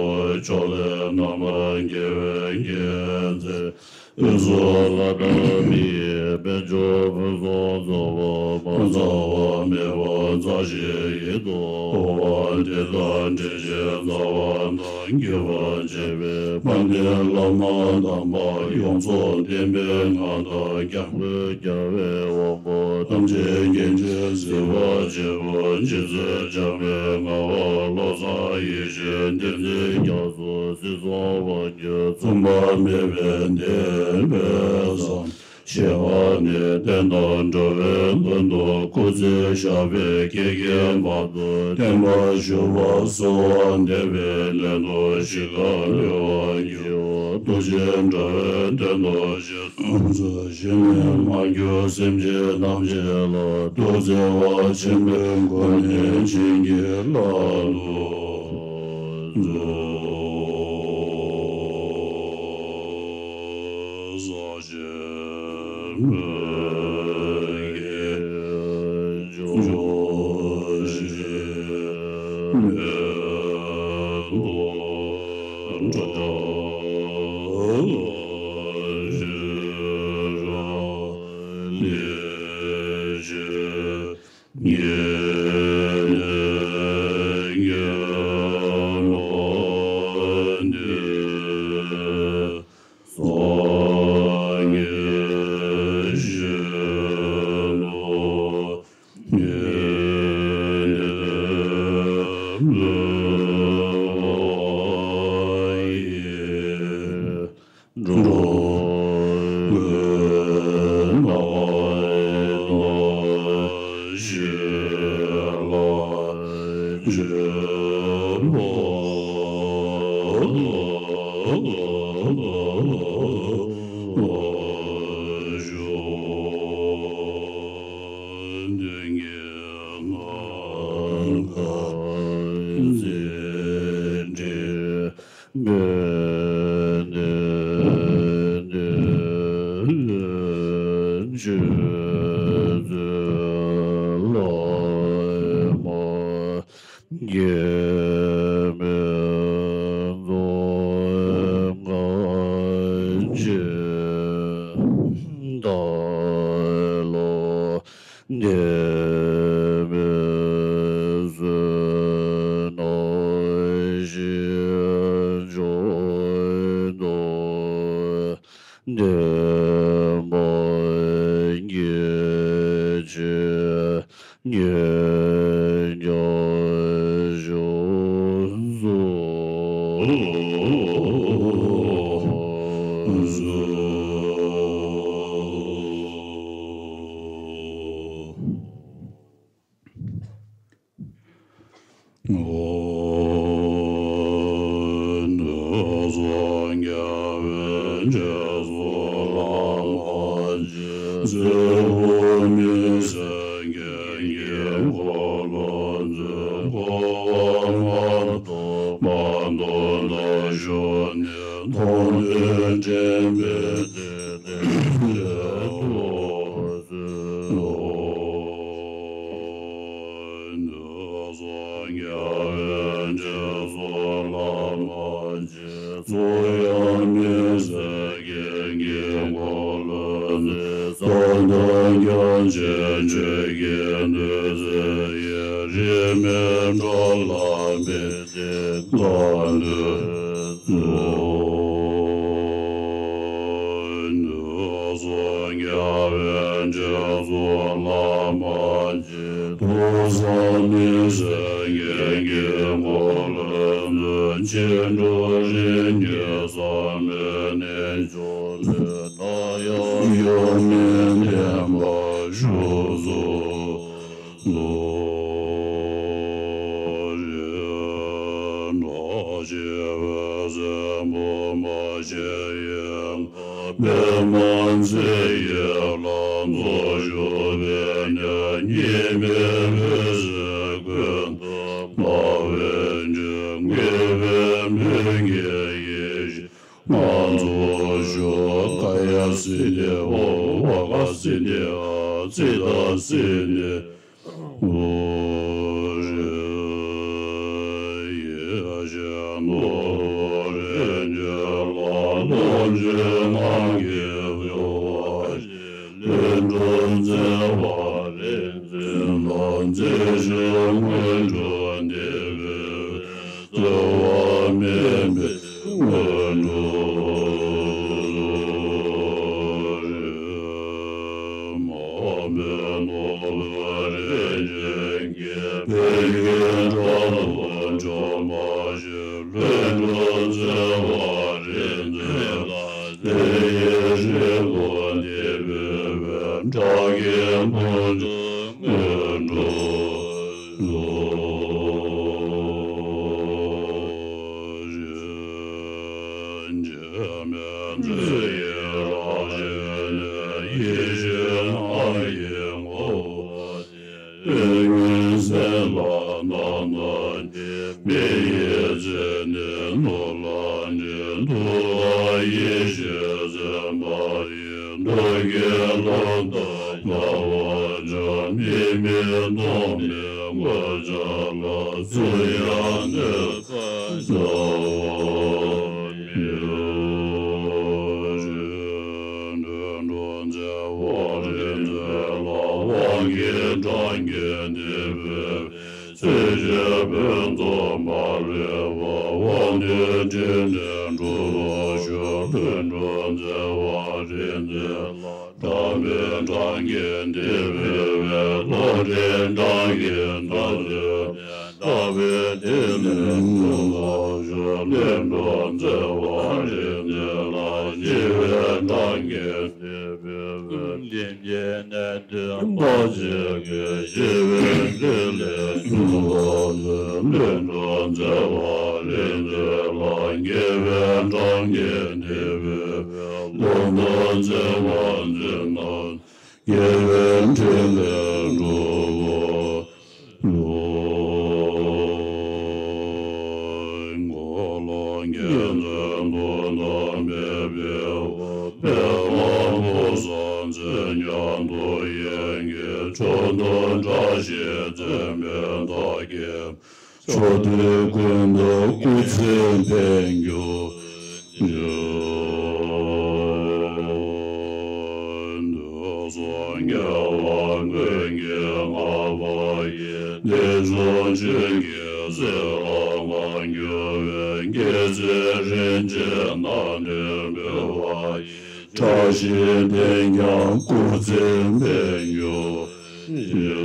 ཕྱོགས་ལས་རྣམ་པར་རྒྱལ་བའི་མཁྱེན་བརྩེ། ཨེ་ཙོ་ལ་དྭགས་མི་ཡི་དཔལ་འབྱོར་ཕུན་སུམ་ཚོགས་པ་མ་ཚང་བ་མེད་པ་རྩ་ཞིག་ཡིན་ཏོ། འོ་བ་འདི་དང་འདྲེས་ཤིང་རྩ་བ་དང་། རྒྱུད་པ་ཆེ་བའི་དཔལ་ལྡན་བླ་མ་དམ་པ་ཡོངས་རྫོགས་བསྟན་པའི་མངའ་བདག་རྒྱལ་པོས་རྒྱལ་བའི་དབང་པོ་ཐམས་ཅད་མཁྱེན་ཅིང་གཟིགས་པ་ཆེན་པོ་རྗེ་བཙུན་འཇམ་དཔལ་ངག་དབང་བློ་བཟང་ཡེ་ཤེས་བསྟན་འཛིན་རྒྱ་མཚོ་སྲིད་གསུམ་དབང་སྒྱུར་མཚུངས་པ་མེད་པའི་བསྟན་པའི་བཟང་། ཞེས་པ་ནི་རྟེན་དང་འབྲེལ་བའི་ལན་དུ་སྐུལ་ཚིག་བཞག་པའི་སྐད་ཀྱི་བར་དུ་བརྟན་པར་ཞུ་བ་གསོལ་བ་འདེབས་པའི་ལན་དུ་ཞིང་ཁམས་ལེགས་པར་སྐྱེ་བ་རྡོ་རྗེ་འདྲ་བའི་རྟེན་དུ་ཞེས་གསུངས་སོ། ཞི་གནས་མ་གྱུར་སེམས་ཅན་ཐམས་ཅད་ལ་ཐུགས་བརྩེ་བ་ཆེན་པོའི་སྒོ་ནས་བྱིན་གྱིས་བརླབ་ཏུ་གསོལ། དེ་མི་བཟོད་ན་ཞེས་བརྗོད་དོ། བདེན་པ་སྐྱེད་བྱེད་ཉེས་ཀྱང་ཞུགས་སོ། ཐུགས་བསམ་མི་ཟད་རྒྱན་གྱི་འཁོར་ལོ་འཛིན། ཕྱི་དྲོ་རིམ་གྱིས་བསམ་པའི་རྣལ་འབྱོར་ལས། ད་ཡང་ཡོད་མེད་བརྟན་པར་བཞུགས་སུ་གསོལ། ཞེས་པ་ནི་སྲས་པདྨ་ཚེ་ཡི་ལྷ་ཚོགས་བཞུགས་པའི་གནས། ཉི་མའི་འོད་ཟེར་ཀུན་ཏུ་འབར་བའི་ལྗོན་ཤིང་། མོས་པའི་མོས་ཀྱི་ཡེ་ཤེས་ལྔ་འཚོ་བཞུགས། ཀ་ཡ་སིདྡྷི་ཧོ། ཝ་ག་སིདྡྷི་ཧ། ཙིཏྟ་སིདྡྷི་ཧོ། ཡེ་ཤེས་ནོར་བུ་རིན་ཆེན་ལྷ། ལོངས་སྤྱོད་ངང་གིས་གཡོ་བ། ལྷུན་གྲུབ་བརྩེ་བ་རིག་འཛིན་ལྷ། མཛེས་བཞད་སྔོན་འགྲོ་འདེབས་པའི་རྩོལ་བ་མེད་པའི་སྔོན་འགྲོ་རེད། མ་འོངས་པའི་ནོར་བུ་རིན་ཆེན་གྱི། ཕན་ཡོན་དགྲ་ལྷ་འཇོམས་པ་ཞིག། ལྷུན་གྲུབ་བརྩེ་བ་རིག་འཛིན་ལྷ། དེ་ཡི་རིགས་ལ་འདུས་པའི། དགྲ་བགེགས་ཕུང་ཁྲིད་སྔོན་འགྲོ། འཇིགས་མེད་མཛད་ཡི་རང་བཞིན་ནས། ཡེ་ཤེས་སྣང་བའི་ངོ་བོ་ཉིད། ཏིང་ངེ་འཛིན་ལ་རྣམ་དག་གྱུར། མི་ཡི་མཚན་ནི་ནོར་ལ་བརྗིད། འདུལ་བ་ཡེ་ཤེས་སེམས་དཔའ་ཡི། མདོ་རྒྱུད་ལམ་དང་འགལ་བ་ཅན། མི་མེད་སྟོང་པའི་ངོ་མཚར་ལ། བཙུན་ཡང་གནོད་པར་བྱ་བ་མེད། ཆོས་འབྲེལ་འགྲོ་མཛད་དཔལ་རི་རྩེ་ལ། དབང་གི་གྲངས་ཀྱིས་འདས་པའི་ཚེ་ཕྱི་ཕུན་ཚོགས་མ་ལུས་པ། དབང་སྡུད་ཕྲིན་ལས་འགྲུབ་པར་ཤོག། ལྷུན་གྲུབ་མཛད་པ་རི་རྩེ་ལ། གྲངས་མེད་གྲངས་ཀྱིས་འདས་པའི་བློ་འདྲེན་གྲངས་ཀྱིས་འདས་པའི། དག་པའི་ཐིག་ལེ་འགྲུབ་པར་ཤོག། ལྷུན་གྲུབ་མཛད་པ་རི་རྩེ་ལ། ཞི་བའི་གྲངས་ཀྱིས་འདས་པའི་ལྷན་སྐྱེས་གནས་བརྟན་ཐམས་ཅད་ཀྱི། ཞི་བའི་ཐིག་ལེ་འགྲུབ་པར་ཤོག། ལྷུན་གྲུབ་མཛད་པ་རི་རྩེ་ལ། དགེ་བའི་གྲངས་ཀྱིས་འདས་པའི་བློ་ལྡན་མཛད་པ་འཛིན་པ། དགེ་བའི་ཕྲིན་ལས་འགྲུབ་པར་ཤོག། འཁོར་ལོ་རྒྱལ་མཚན་དུ་བསྟོད་པའི་དཔལ། པདྨ་བོ་དྷ་མཚན་ཉིད་དུ་ཡོད་མཁན། མཆོག་ཐུན་བཀྲ་ཤིས་བརྩེགས་པའི་བདག་རྒྱལ། ཕྱོགས་དུས་ཀུན་ཏུ་སྐུ་ཚེ་འཕེལ་གྱུར་ཅིག། དུས་གསུམ་རྒྱལ་བ་ཀུན་གྱི་མངའ་འོག་ཡི། གནས་བཅུ་ཆོས་ཀྱི་གསེབ་ལ་མངའ་གྱུར་པའི། རྒྱལ་སྲས་རིན་ཆེན་རྣམ་འདྲེན་འབུལ་བ་ཡི། བཀྲ་ཤིས་ལྡན་ཀྱང་སྐུ་ཚེ་འཕེལ་གྱུར་ཅིག།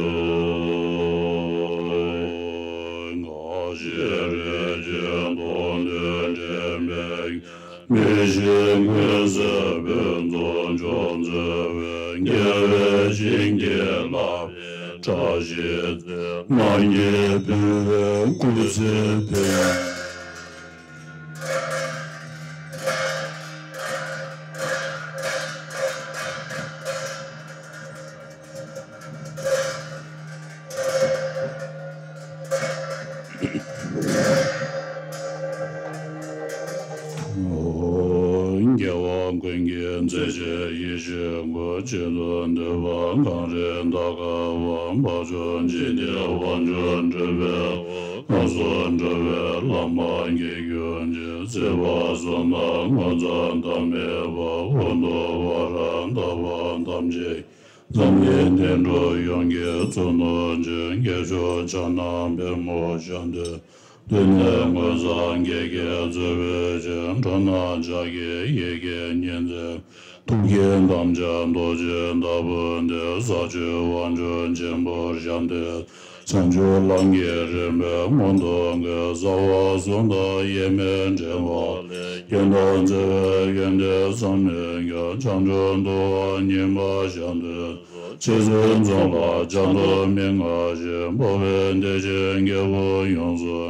ངག་བཞིན་རིན་ཆེན་མདོག་ནི་འདྲེས་པའི། མི་ཤིགས་ཀུན་གསལ་ཕུན་ཚོགས་འབྱུང་མཛད་པའི། རྒྱལ་བའི་བྱིན་གྱིས་བརླབས་པའི་བཀྲ་ཤིས་རྩེ། རྣམས་ཀྱིས་ཕུལ་བའི་སྐུ་ཚེ་འཕེལ། རྒྱལ་བ་ཀུན་གྱི་མཛད་ཆེན་ཡེ་ཤེས་སྐུ། རྗེ་བཙུན་འདུས་པ་གངས་རི་མཐའ་དཀར་པོ། འཕགས་མཆོག་འཇིག་རྟེན་དབང་ཕྱུག་སྤྲུལ་པའི་དབང་། སྔགས་སུ་འགྲོ་བའི་ལམ་མ་སྐྱེས་གྱུར་ཅིག། བརྩེ་བ་གསུམ་དང་ངོ་མཚར་ལྡན་མའི་དཔལ། ཀུན་ཏུ་ཕ་རོལ་ཏུ་ཕར་འདུས་པའི། འཛམ་གླིང་དོན་གྲུབ་ཡོངས་ཀྱི་གཙུག་ནོར་ཆེ། སྐྱེས་མཆོག་ཕྱག་ན་པདྨོ་ཞབས་མཐིལ། སྟེང་ནས་མངོན་སངས་རྒྱས་ཀྱིས་གཙོས་པའི་ཆོས། འགྲོ་རྣམས་ཕྱག་གི་ཡི་གེ་ཉིད་མཛད། ཐུགས་ཀྱི་དམ་ཆོས་རྡོ་རྗེ་ལྟ་བུ་འདི། ས་བཅུའི་དབང་ཕྱུག་ཆེན་པོར་ཞབས་མཐིལ། བྱང་ཆུབ་ལམ་གྱི་རིམ་པའི་སྔོན་དུ་འགོད། རྩ་བ་གསུམ་དང་དབྱེར་མེད་འབྲེལ་བ་ལས། རྒྱན་དང་བརྩེ་བའི་ཡོན་ཏན་བསམ་མི་ཁྱབ། བྱང་ཆུབ་འདུལ་བ་ཉིད་མ་ཞབས་མཐིལ། རྗེ་བཙུན་འཛོམས་ལ་སྐྱབས་འགྲོ་མི་མངའ་ཞིང་། འཕགས་པའི་བདེ་ཆེན་རྒྱལ་པོ་ཡོངས་སུ།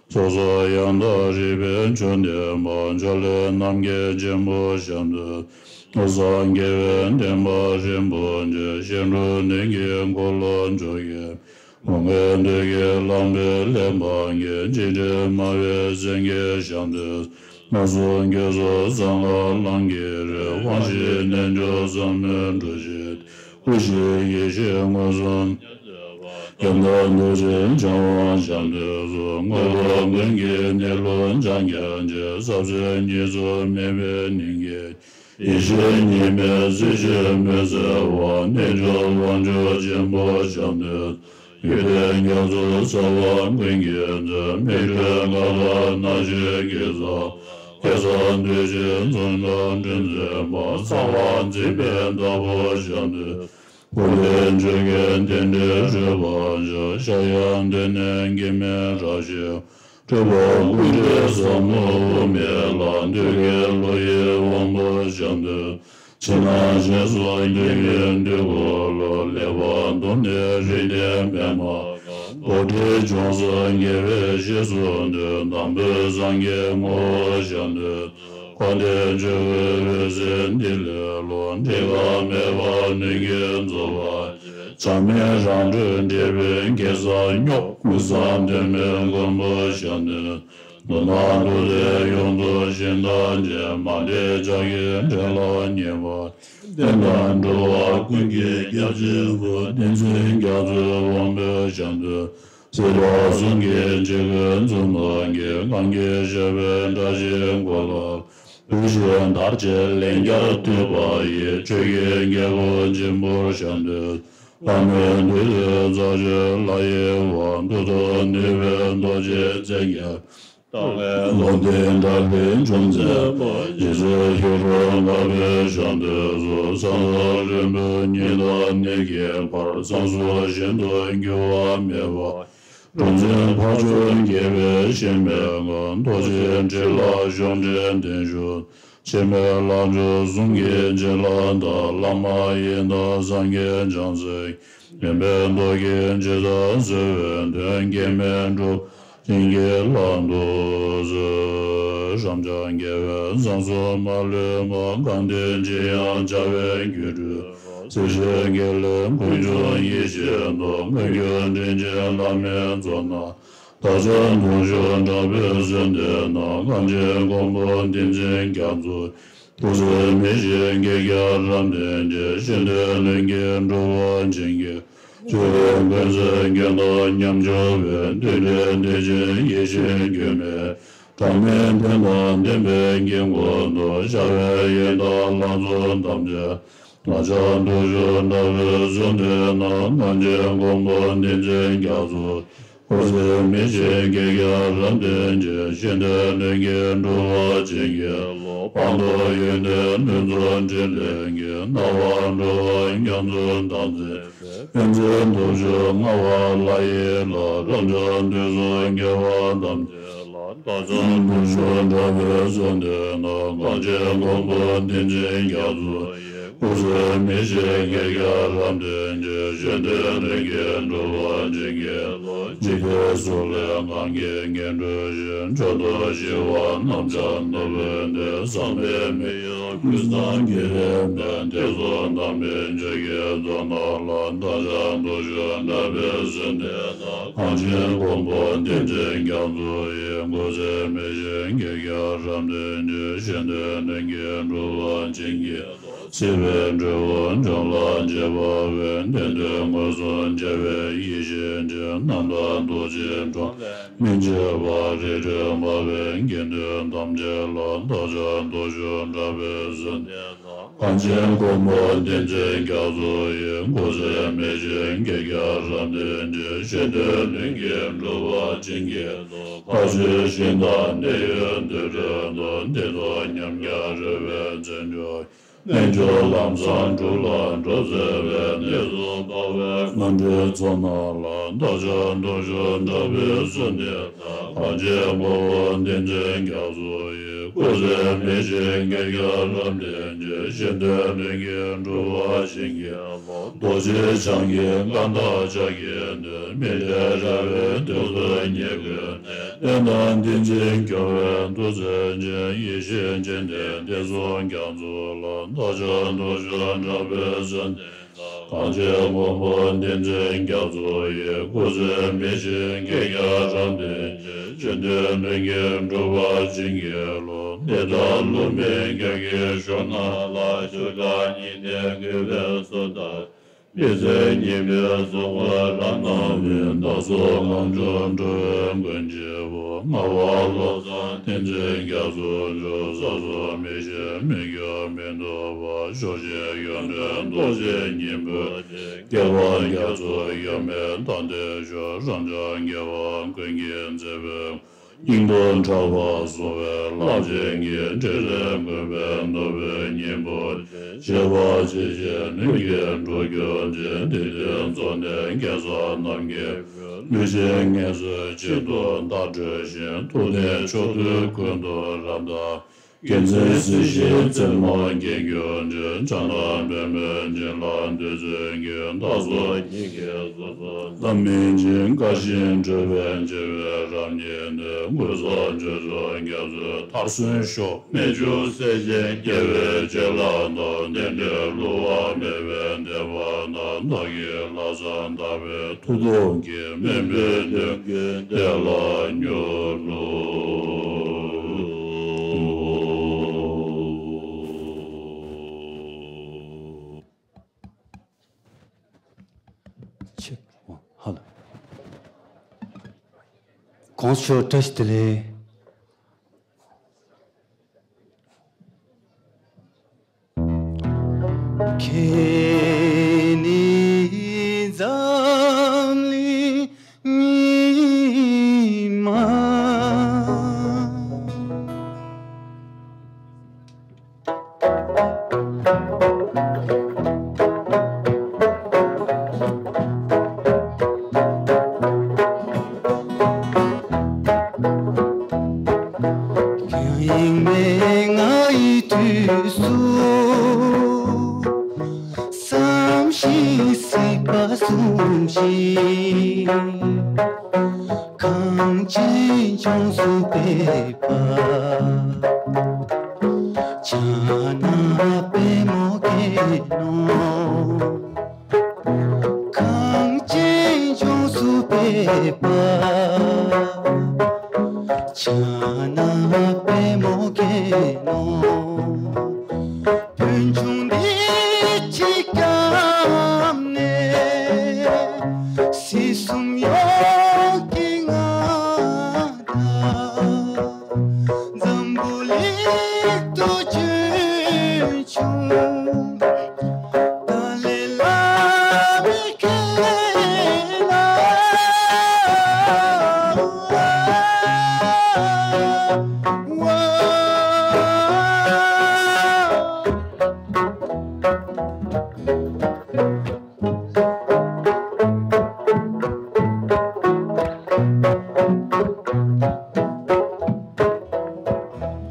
ཚོགས་གསོག་ཡང་དག་རིག་པའི་མཆོག་འདུས་མ། ཕྱག་ལེན་རྣམ་མཁྱེན་ཆེན་པོར་ཞབས་མཐིལ། སངས་རྒྱས་པའི་བསྟན་པ་རིན་པོ་ཆེ། གཞན་གྲུབ་ནན་གྱི་འཁོར་ལོ་བཅུ་གི། དབང་ལྔའི་བདུད་ཀྱིས་བསླངས་པའི་གླེགས་བམ་གྱི། འཇིགས་བྲལ་སྨྲ་བའི་སེང་གེ་ཞབས་མཐིལ། སྔགས་སྲུང་དགེ་ཚོགས་གཙང་ཁ་རླངས་ཀྱི་རི། དབང་བཞིའི་རྣལ་འབྱོར་ཟབ་མོའི་གྲུ་བཞི། སྐུ་བཞིའི་ཡེ་ཤེས་མངོན་སུམ། ཡང་དག་རྡོ་རྗེ་འཆང་དབང་ཞབས་མཐིལ་སོགས། མངོན་པ་ཀུན་གྱི་གནས་ལུགས་འཆང་རྒྱ་ཆེ། ཟབ་གསལ་གཉིས་སུ་མེད་པའི་ནིང་གི་ཡེ་ཤེས་གཉིས་མེད་གཟི་བརྗིད་མུན་སེལ་བ། རྣལ་འབྱོར་དབང་ཕྱུག་ཆེན་པོ་ཞབས་མཐིལ། ཡོན་ཏན་རྒྱ་མཚོ་རྩ་བ་ཀུན་གྱི་མཛོད། མི་འཕྲོད་མཁའ་ལྟར་སྣང་བྱེད་ཀྱི་ས། སྐལ་བཟང་འདུས་བྱས་འཛུམ་དང་སྤྲིན་འཛིན་པ། གསང་བ་འཛིན་པའི་བདག་པོ་ཞབས་མཐིལ། ཀུན་ལྡན་ཆོས་ཀྱི་རྟེན་འབྲེལ་སྒྲུབ་པར་ཤོག། ཕྱྭ་གཡང་སྡེ་སྣོད་སྐྱེ་མེད་རབ་ཞི་བ། སྤྲུལ་པ་ཀུན་འདྲའི་ཟབ་མོ་དབུ་མའི་ལམ། འདུལ་དཀའི་བློ་ཡི་དབང་པོ་ཞབས་མཐིལ། ཕྱི་ནང་ཞེས་སུ་འདོད་ཡོན་དུས་འཁོར་ལོ། ལེགས་པར་བསྡོམས་ནས་རིགས་ལྡན་པདྨ་འགོག་བྲལ་འབྱུང་སར་རྒྱལ་བའི་གཤེགས་སུ་འདུད། དང་པོའི་སངས་རྒྱས་ངོ་བོར་ཞལ་འདོན། འཁོར་འདས་སྤྱོད་པའི་འོད་ཟེར་ཐིག་ལེ་ལོ། འགྲིག་པ་མེད་པ་ནུས་ཀྱིས་རྫོགས་པ་ཆེ། ཆགས་མེད་རང་གྲོལ་འབྲས་བུའི་གེ་སར་སྙོགས། ཀུན་བཟང་དོན་མེད་མགོན་པོ་ཞལ་འདོན། མདོར་ན་ཐུགས་བརྩེས་ཡོངས་རྫོགས་ཞིང་རྟག་ཅན། མ་འདྲེས་ཕྱག་གི་འབྲས་ལ་མཉེས་པ། བསྟན་དང་འགྲོ་བ་ཀུན་གྱི་སྐྱབས་གཅིག་པུ། བསྟན་འཛིན་རྒྱ་མཚོའི་དབང་པོའི་ཞལ་འདོན། སྲིད་པ་གསུམ་གྱི་འཇིགས་པའི་མཚོ་ནང་གི། གང་གིས་བྱས་པའི་དགྲ་བཞིའི་མགོ་ལ། བུ་བཞིན་དར་ཅིག་ལན་བརྒྱར་བཏུད་པ་ཡི། ཆོས་ཀྱི་རྒྱལ་པོ་ཆེན་པོར་ཞལ་འདོན། ལྷ་མིའི་འདུས་སྡེ་རྩ་བརྒྱུད་ལྷ་ཡི་དབང། མཐུ་སྟོབས་ནུས་པའི་རྡོ་རྗེ་རྩེ་བརྒྱད། ལྟ་བའི་ལོ་ཟླའི་དགྲ་བོའི་འཇོམས་མཛད་པ། རྗེ་བཙུན་ཧེ་རུ་ཀ་པའི་ཞལ་འདོན་སོགས། ས་མཚམས་རིང་པོའི་ཉི་ཟླ་ནས་ཀྱི་བར། མཚམས་སུ་ཤིན་ཏུ་འགྱུར་བ་མེད་པ། གྲུ་འཛིན་ཕ་ཇོ་རྒྱལ་བའི་བཞེད་པའི་ངང་། རྡོ་རྗེ་ཁྲི་ལ་གཞོགས་འདྲེན་བརྟན་བཞུགས། འཆི་མེད་ལྷ་མཆོག་གསུམ་གྱི་བྱིན་རླབས་དང་། བླ་མ་ཡི་དམ་སངས་རྒྱས་བྱང་སེམས། མཁྱེན་པའི་རྡོ་རྗེ་འཆི་བདག་གསོད་པའི་མདུན། སྐྱེ་མེད་གྲུབ་པ་བྱིན་གྱིས་བརླབ་ཏུ་གསོལ། རབ་འབྱམས་རྒྱལ་བའི་མཚམས་སུ་མ་ལུས་པ། གང་དེ་ཅི་ཡང་བྱ་བའི་སྒྱུ་འཕྲུལ། སྲིད་ཞིའི་དགེ་ལེགས་ཀུན་འབྱུང་ཡིད་བཞིན་དུ། མངོན་གྱུར་དྲིན་ཅན་བླ་མའི་ཚོགས་རྣམས། བདག་ཅག་དུང་ཕྱུར་འདྲ་བའི་གསོལ་འདེབས་གནང་། གངས་ཅན་མགོན་པོ་བསྟན་འཛིན་རྒྱ་མཚོ། སྐུ་ཚེ་མི་ཤིགས་བགེགས་རྒྱལ་རབ་བརྟན་ཅིང་། གཞན་དོན་ལྷུན་གྱིས་འགྲུབ་པར་བྱིན་གྱིས་རློབས། ཆོས་ཀྱི་ཀུན་རྫོབ་རྒྱན་དང་མཉམ་སྦྱོར་བའི། རྡུལ་བྲལ་བདེ་ཆེན་ཡེ་ཤེས་སྒྱུ་མའི། གྲངས་མེད་དོན་དང་ལྡན་པའི་དཀྱིལ་འཁོར་དུ། ཤར་བའི་ཡི་དྭགས་ལྷ་ཚོགས་ཐམས་ཅད། ང་བཅས་དུང་ཕྱུར་འདྲ་བའི་གསོལ་འདེབས་གནང་། གངས་ཅན་མགོན་པོ་བསྟན་འཛིན་རྒྱ་མཚོ། སྐུ་ཚེ་མི་ཤིགས་བགེགས་རྒྱལ་རབ་བརྟན་ཅིང་། གཞན་དོན་ལྷུན་གྱིས་འགྲུབ་པར་བྱིན་གྱིས་རློབས། སྤངས་རྟོགས་ཡོན་ཏན་ལྷུན་རྫོགས་ཕྲིན་ལས་ཀྱིས། སྣང་བ་འགྲོ་བ་རྒྱ་མཚོའི་མདངས་མཛེས་པའི། ཕན་ཚུན་དུང་ཕྱུར་མངའ་བ་ལྷ་ཡི་ལྷ། རབ་འབྱམས་དུས་གསུམ་རྒྱལ་བ་ཐམས་ཅད་ལ། བདག་ཅག་དུང་ཕྱུར་འདྲ་བའི་གསོལ་འདེབས་གནང་། གངས་ཅན་མགོན་པོ་བསྟན་འཛིན་རྒྱ་མཚོ་ཡི། སྐུ་ཚེ་མི་ཤིགས་བགེགས་རྒྱལ་རབ་བརྟན་ཅིང་། གཞན་དོན་ལྷུན་གྱིས་འགྲུབ་པར་བྱིན་གྱིས་རློབས། འཇིགས་པའི་གཟུགས་ལས་ངང་གིས་ངན་འགྲོར་ཞི། མཆོག་ཏུ་ཞི་བ་རྣམས་ཀྱང་ནོར་བུ་འདྲ། བསམ་པའི་མི་གཡོ་ཀུན་བཟང་གི་རིམ་པས། དེ་ཚོགས་དམ་པའི་ཆོས་ཀྱི་ཚོགས་རྣམས་ལ། བདག་ཅག་དུང་ཕྱུར་འདྲ་བའི་གསོལ་འདེབས་གནང་། གངས་ཅན་མགོན་པོ་བསྟན་འཛིན་རྒྱ་མཚོ་ཡི། སྐུ་ཚེ་མི་ཤིགས་བགེགས་རྒྱལ་རབ་བརྟན་ཅིང་། གཞན་དོན་ལྷུན་གྱིས་འགྲུབ་པར་བྱིན་གྱིས་རློབས། སྲིད་པའི་འབྲས་བུ་འབྱུང་ལ་བྱེད་པ་བས། བདེན་དོན་མངོན་སུམ་རྒྱལ་བའི་ཡེ་ཤེས་ཀྱིས། རྣམ་དག་རྡོ་རྗེའི་གྲོང་ལས་སྨིན་བྱེད་པ། རིགས་གྲོལ་སྨྲ་བའི་དགེ་འདུན་ཐམས་ཅད་ལ། བདག་ཅག་དུང་ཕྱུར་འདྲ་བའི་གསོལ་འདེབས་གནང་། གངས་ཅན་མགོན་པོ་བསྟན་འཛིན་རྒྱ་མཚོ་ཡི། སྐུ་ཚེ་མི་ཤིགས་བགེགས་རྒྱལ་རབ་བརྟན་ཅིང་། གཞན་དོན་ལྷུན་གྱིས་འགྲུབ་པར་བྱིན་གྱིས་རློབས། མཁའ་སྤྱོད་ཞིང་དང་འདྲེ་ཡི་འདུལ་ཁྲིམས་དང་། འདི་དག་ཉམས་ཀྱང་རོལ་པའི་རྩེད་འཇོ་ཡི། རྣལ་འབྱོར་ལམ་བཟང་སྒྲུབ་ལ་འགྲོ་མཛད་པའི། གནས་སུ་དཔའ་བོའི་མཁའ་འགྲོའི་ཚོགས་རྣམས་ལ། བདག་ཅག་དུང་ཕྱུར་འདྲ་བའི་གསོལ་འདེབས་གནང་། གངས་ཅན་མགོན་པོ་བསྟན་འཛིན་རྒྱ་མཚོ་ཡི། སྐུ་ཚེ་མི་ཤིགས་བགེགས་རྒྱལ་རབ་བརྟན་ཅིང་། གཞན་དོན་ལྷུན་གྱིས་འགྲུབ་པར་བྱིན་གྱིས་རློབས། རྡོ་རྗེ་འཆང་གི་མངའ་བདག་ཕྱག་གི་མདུན། མི་འབྲལ་ར་བའི་དུས་སུ་ཉེ་བཀོད་ནས། བསྟན་དང་བསྟན་འཛིན་སྐྱོང་བའི་ཐུགས་བརྩེ་ཅན། ཡེ་ཤེས་སྤྱན་ལྡན་བསྟན་སྲུང་རྒྱ་མཚོ་ལ། བདག་ཅག་དུང་ཕྱུར་འདྲ་བའི་གསོལ་འདེབས་གངས་ཅན་མགོན་པོ་བསྟན་འཛིན་རྒྱ་མཚོ་ཡི། སྐུ་ཚེ་མི་ཤིགས་བགེགས་རྒྱལ་རབ་བརྟན་ཅིང་། གཞན་དོན་ལྷུན་གྱིས་འགྲུབ་པར་བྱིན་གྱིས་རློབས། འདི་ལྟར་བསླུ་མེད་རྒྱ་གར་གཞུང་རྣམས་ལ། ཆོས་གྲགས་སྙིང་ནས་གུས་པས་གསོལ་བ་འདེབས། མི་ཚེ་སྙིགས་མའི་གཟུགས་པོ་རབ་སྣང་བའི། བདག་སོགས་གང་བྱུང་འགྲོ་བའི་མགོན་གཅིག་པུ། ངག་དབང་བློ་བཟང་བསྟན་འཛིན་རྒྱ་མཚོ་མཆོག་ཟག་བཅས་མི་ཤེས་མི་འགྱུར་མི་ལྡོག་པ། ཕྱོགས་བཅུའི་ཡོན་ཏན་རྡོ་རྗེ་སྙིང་པོ་ཆེ། རྒྱལ་བ་རྒྱ་མཚོ་ཡོད་མེད་མཐའ་འདས་ཕྱོགས། རབ་འབྱམས་རྒྱལ་བ་ཀུན་གྱི་མཛད་པའི། སྙིང་པོ་ཕྲ་བ་བཟུང་བའི་རླབས་ཆེན་གྱི། ཕྲིན་ལས་མགོན་པོའི་ནོར་བུའི་སྙིང་པོ་ཆེ། བྱེ་བ་ཇི་བཞིན་ལྷུན་གྱིས་འགྲུབ་གྱུར་ཅིག་འདི་དུས་རྫོགས་ནས་གེ་སར་རྣམས་ཀྱི་ཕུལ། ལུས་ཅན་ངལ་གསོའི་ཆེད་དུ་བདག་སྤྲོད་ཅིང་། ཐུགས་བརྟན་ཕྱོགས་དུས་ཀུན་ཏུ་རབ་བདག་རྒྱལ་མཚན་སྲིད་ཞིའི་རྩེ་མོ་རྒྱལ་གྱུར་ཅིག། བྱ་བྲག་པདྨོའི་བྱིན་རླབས་འདོད་བརྩོན་གྱིས། བདག་སོགས་ཉིད་ཀྱི་སོ་སོར་བསམ་མི་ཁྱབ། དགའ་ཞིང་སྤྲོ་བའི་བྱེ་བའི་རབ་རྙེད་ནས། ཀུན་བཟང་སྤྱོད་མཆོག་རྒྱ་མཚོའི་མཐར་སོན་ཤོག། རྨད་བྱུང་སྲས་ཆེན་རྒྱལ་བའི་བྱིན་རླབས་དང་། བདེ་འབྲས་བསླུ་བ་མེད་པའི་བདེ་བ་དང་། བདག་གི་ལྷག་བསམ་དག་པའི་མཐུ་སྟོབས་ཀྱིས། དམན་པའི་དོན་ཀུན་བདེ་ལ་མྱུར་འགྲུབ། ཆེ། ཧ་ལ། གོང་ས་མཆོག་བཀྲ་ཤིས་བདེ་ལེགས། ཁྱེད་ནི་འཛམ་གླིང་ཉི་མ། ཡེངས་མེད་ང་ཡི་དུས་སུ། བསམ་ཤིང་སྲིད་པ་བཟུང་ཞིང་། གངས་ཅན་ལྗོངས་སུ་ཕེབས་པ། ཕྱག་ན་པདྨོ་སྒེག་ནོ། གངས་ཅན་ལྗོངས་སུ་ཕེབས་པ། ཕྱག་ན་པདྨོ་སྒེག་ནོ། བོད་ལྗོངས་འདི་གཅིག་བསྐྱངས་ནས། སྲིད་གསུམ་ཡོངས་ཀྱི་མངའ་བདག། འཛམ་བུ་གླིང་དུ་ཕྱོགས་བཅུའི་ཏཱ་ལའི་བླ་མའི་སྐུ་ལ།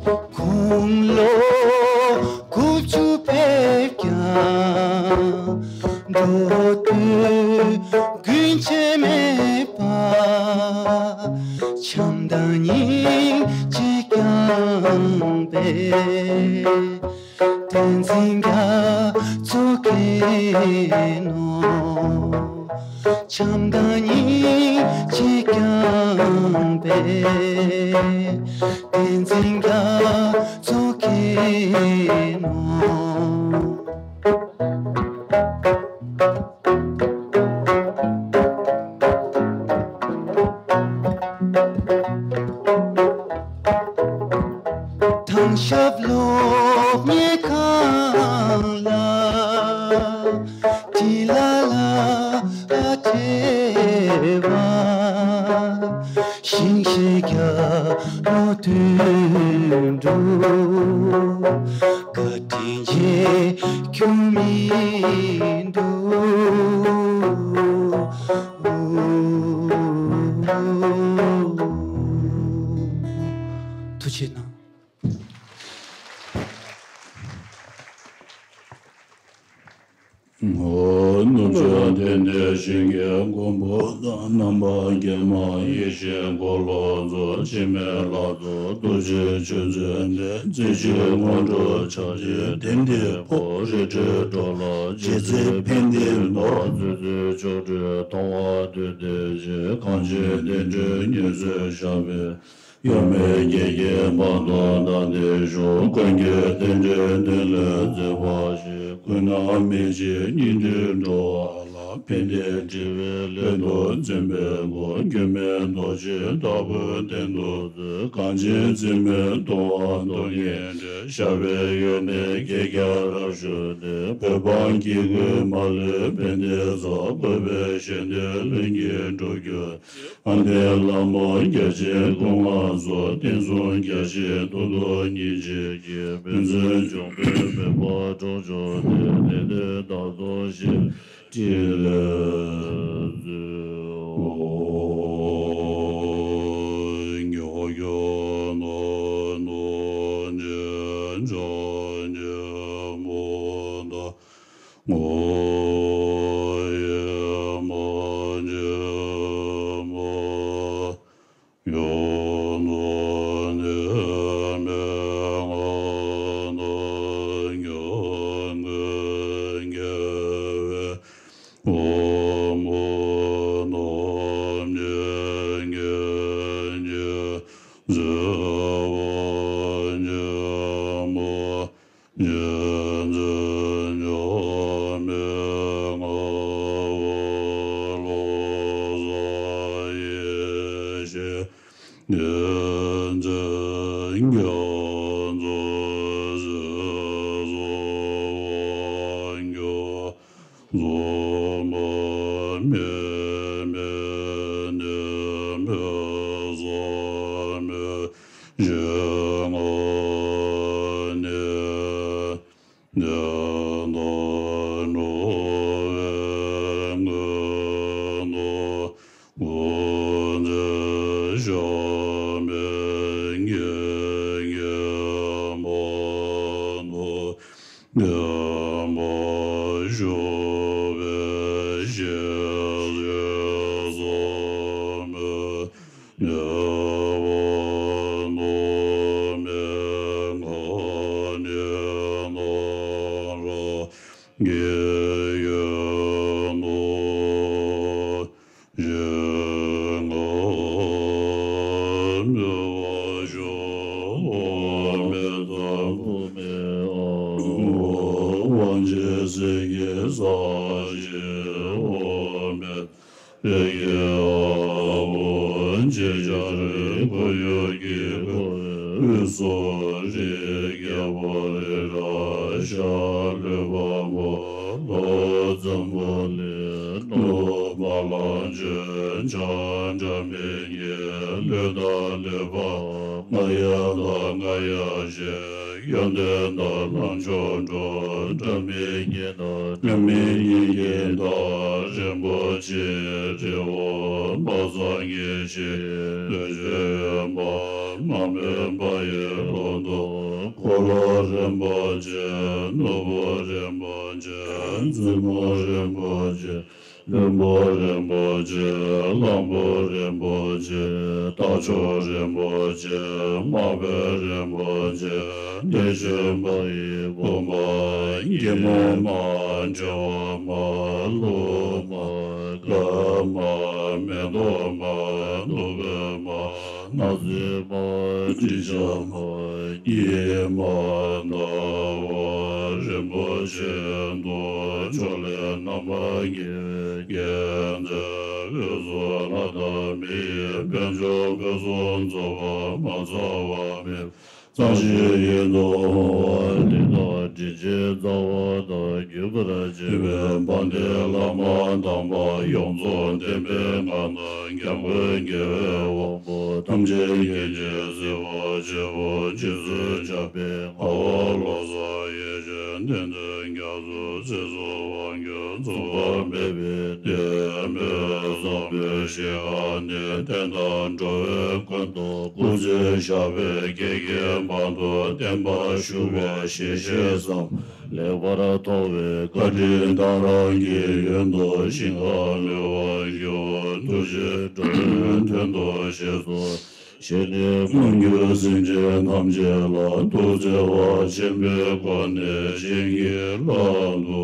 དགུང་ལོ་དགུ་བཅུ་ཕེབས་ཀྱང་། འགྲོ་དོན་རྒྱུན་ཆད་མེད་པ། བྱམས་དང་སྙིང་རྗེ་བསྐྱངས་པའི། བསྟན་འཛིན་རྒྱ་མཚོ་སྐྱེས་ནོ། བྱམས་དང་སྙིང་རྗེ་བསྐྱངས་པའི། བསྟན་འཛིན་རྒྱ་མཚོ་སྐྱེས་ནོ། དྭང་ཞབས་སློབ་གཉེར་ཁང་ལ། དྲིན་ལ་ལ་བྲེལ་བ། ཞིང་གཤེགས་རྒྱལ་པོ་དོན་གྲུབ། བཀའ་དྲིན་ཆེ་ཁྱོན་མི་འདུག། ཐུགས་རྗེ་གནང་། ནུབ་ཕྱོགས་དེར་གནས་ཞིང་གི་མགོན་པོ་དང་། ནམ་མཁའ་བརྒྱ་མ་ཡེ་ཤེས་འཁོར་ལོ་སྩོལ། འཆི་མེད་ལྷ་ཚོགས་རྡོ་རྗེ་ཆོས་མཛད་ནས། རྩེ་གཅིག་སྔོན་འགྲོ་ཕྱག་རྒྱའི་གདན་འདིར་འཕོ། རི་ཁྲོད་འགྲོ་ལ་རྗེ་བཙུན་ཕན་བདེའི་མདོ། བརྩོན་འགྲུས་ཆོ་འཕྲུལ་མཐོང་བ་དུས་མཐའི་ཕྱིར། གངས་ཅན་བསྟན་འགྲོའི་ཉེར་འཚོའི་ཞབས་པད། གཡོ་མེད་རྒྱལ་གྱི་དཔལ་དུ་བདག་བདེར་བཞུགས། ཀུན་གྱི་རྟེན་འབྲེལ་དོན་ལ་མཛེས་པ་ཞིག། ཀུན་ནས་མི་ཕྱེད་སྙིགས་དུས་འགྲོ་བ་ལ། ཕན་བདེའི་འབྲེལ་བའི་སླད་དུ་འཛིན་པའི་སྒོ། འགྱུར་མེད་རྡོ་རྗེའི་བདག་པོའི་གདན་དུ་གཙོས། གངས་ཅན་འཛིན་མའི་ལྟུང་བ་སྟོབས་ཀྱིས་བསྒྲལ། ཞབས་པད་གཡོ་མེད་རྒྱལ་ཁྱབ་རབ་བཞུགས་ཏེ། བོད་འབངས་སྐྱེ་དགུའི་མ་ལུས་ཕན་བདེའི་ཚོགས། བཀོད་པའི་གཞན་དོན་ལྷུན་གྱིས་འགྲུབ་གྱུར་ཅིག། ཨ་འདན་ལ་མོ་བརྒྱ་བྱིན་སྐུ་མངའ་གསོལ། བསྟན་སྲུང་རྒྱ་ཆེན་ཐུགས་རྡོ་སྙིང་རྗེ་ཡིས། ཕན་ཚུན་འཇོམས་པའི་མེ་འབར་སྲུང་སྐྱོབ་སྟེ། དེང་འདིར་བདག་ཐོག་ཞི་བདེའི་ལས་མཛོད། རྒྱ་མཚོ་ཞེས་སོགས་རྒྱ་མཚོ་མ་སྨད་མེ་མེ་ས་མེ་ཞེས་ང་ནི། དེ་དག་འགྲོ་བའི་མགོན་དང་སྐུ་ཚེ་ཞབས་པད་བརྟན་པ་དང་བརྟན་པར་བཞུགས་པའི་ཞལ་བཞེས་སུ་མོས། ཉེ་བར་མཐོང་མེད་གང་ཉིད་ནམ་ར་གི་ཡོད་དོ། ཞེས་ང་སྨོན་པ་ཞུ། འོ་མེ་ཏམ་བུ་མེ་ཨ། འོ་དབང་ཆེན་སེང་གེ་ས་ཞེས། འོ་མེ་རིགས་ཀྱི་ཨ། འོ་ཅེ་ཤཱ་རིའི་འཁོར་ཡུག་གི་འཁོར་དབུས་སུ་རིགས་རྒྱལ་པོ་རི་རབ་ཤ་ལུས་འཕགས་མ་ལྷོ་འཛམ་བུ་གླིང་ནུབ་བ་ལང་སྤྱོད་བྱང་སྒྲ་མི་སྙན་ལུས་དང་ལུས་འཕགས་མ་ཡང་དག་ང་ཡང་ཞེས། ཡོན་ཏན་དང་ལམ་མཆོག་འགྲོ། སྒྲ་མི་སྙན་དང་སྒྲ་མི་སྙན་གྱི་མཐའ། རིན་པོ་ཆེའི་རི་བོ་མ་སངས་ངེས་ཤིང་། གདོས་བཅས་ཡོན་པ་མ་སྨིན་པ་ཡི་ལོ་ཏོག་འཁོར་ལོ་རིན་པོ་ཆེ། ནོར་བུ་རིན་པོ་ཆེ། བཙུན་མོ་རིན་པོ་ཆེ། བློན་པོ་རིན་པོ་ཆེ། གླང་པོ་རིན་པོ་ཆེ། རྟ་མཆོག་རིན་པོ་ཆེ། དམག་དཔོན་རིན་པོ་ཆེ། གནས་གཞོན་པ་ཡི་བུམ་པ། སྐྱེད་མོས་མ། བྱེ་བ་མ། རླུང་མ། གར་མ། མེ་ཏོག་མ། བདུག་སྤོས་མ། སྣང་སྲིད་མ། དྲི་ཆབ་མ། གཉིད་མ་འདའ་བ་རིན་པོ་ཆེ་དང་། ཕྱོགས་ལས་རྣམ་པར་རྒྱལ་བའི་མཁྱེན་བརྩེ་འོད་སྲུང་ལྷ་དང་མི་ཡི་དཔལ་འབྱོར་སྐུ་གསུམ་རྫོགས་པ་མ་ཚང་བ་མེད་པ་གཙང་ཞིང་ཡིད་དུ་འོང་བ་ལི་དང་དྲི་ཆུའི་རྩ་བ་དང་བརྒྱུད་པར་བྱེད་པའི་དཔལ་ལྡན་བླ་མ་དམ་པ་ཡོངས་རྫོགས་བསྟན་པའི་ངང་དང་། འཇམ་མགོན་རྒྱལ་བའི་དབང་པོ་ཐམས་ཅད་མཁྱེན་ཅིང་གཟིགས་པ་ཆེན་པོ་རྗེ་བཙུན་འཇམ་དཔལ་ངག་དབང་བློ་བཟང་ཡེ་ཤེས་བསྟན་འཛིན་རྒྱ་མཚོ་སྲིད་གསུམ་དབང་སྒྱུར་མཚུངས་པ་མེད་པའི་བདེ་སྨོན་བཟང་པོའི་ཞིང་ཁམས་ནས། བསྟན་དང་འགྲོ་བའི་མགོན་དང་སྐུ་ཚེ་ཞབས་པད་བསྐལ་བརྒྱའི་བར་དུ་བརྟན་པར་བཞུགས་པའི་ཞལ་བཞེས་སམ། ལེགས་པར་མཐོང་བའི་བཀའ་དྲིན་དང་རང་གི་ཡོན་དུ་ཞིང་ཁམས་མི་དབང་ཞུ། ཐུགས་རྗེས་འགྲོ་བའི་དོན་དུ་གཤེགས་སོ། ཞེས་ནས་མངོན་གྱུར་སེམས་ཅན་ཐམས་ཅད་ལ་ཐུགས་བརྩེ་བ་ཆེན་པོའི་སྒོ་ནས་བྱིན་གྱིས་བརླབ་ཏུ་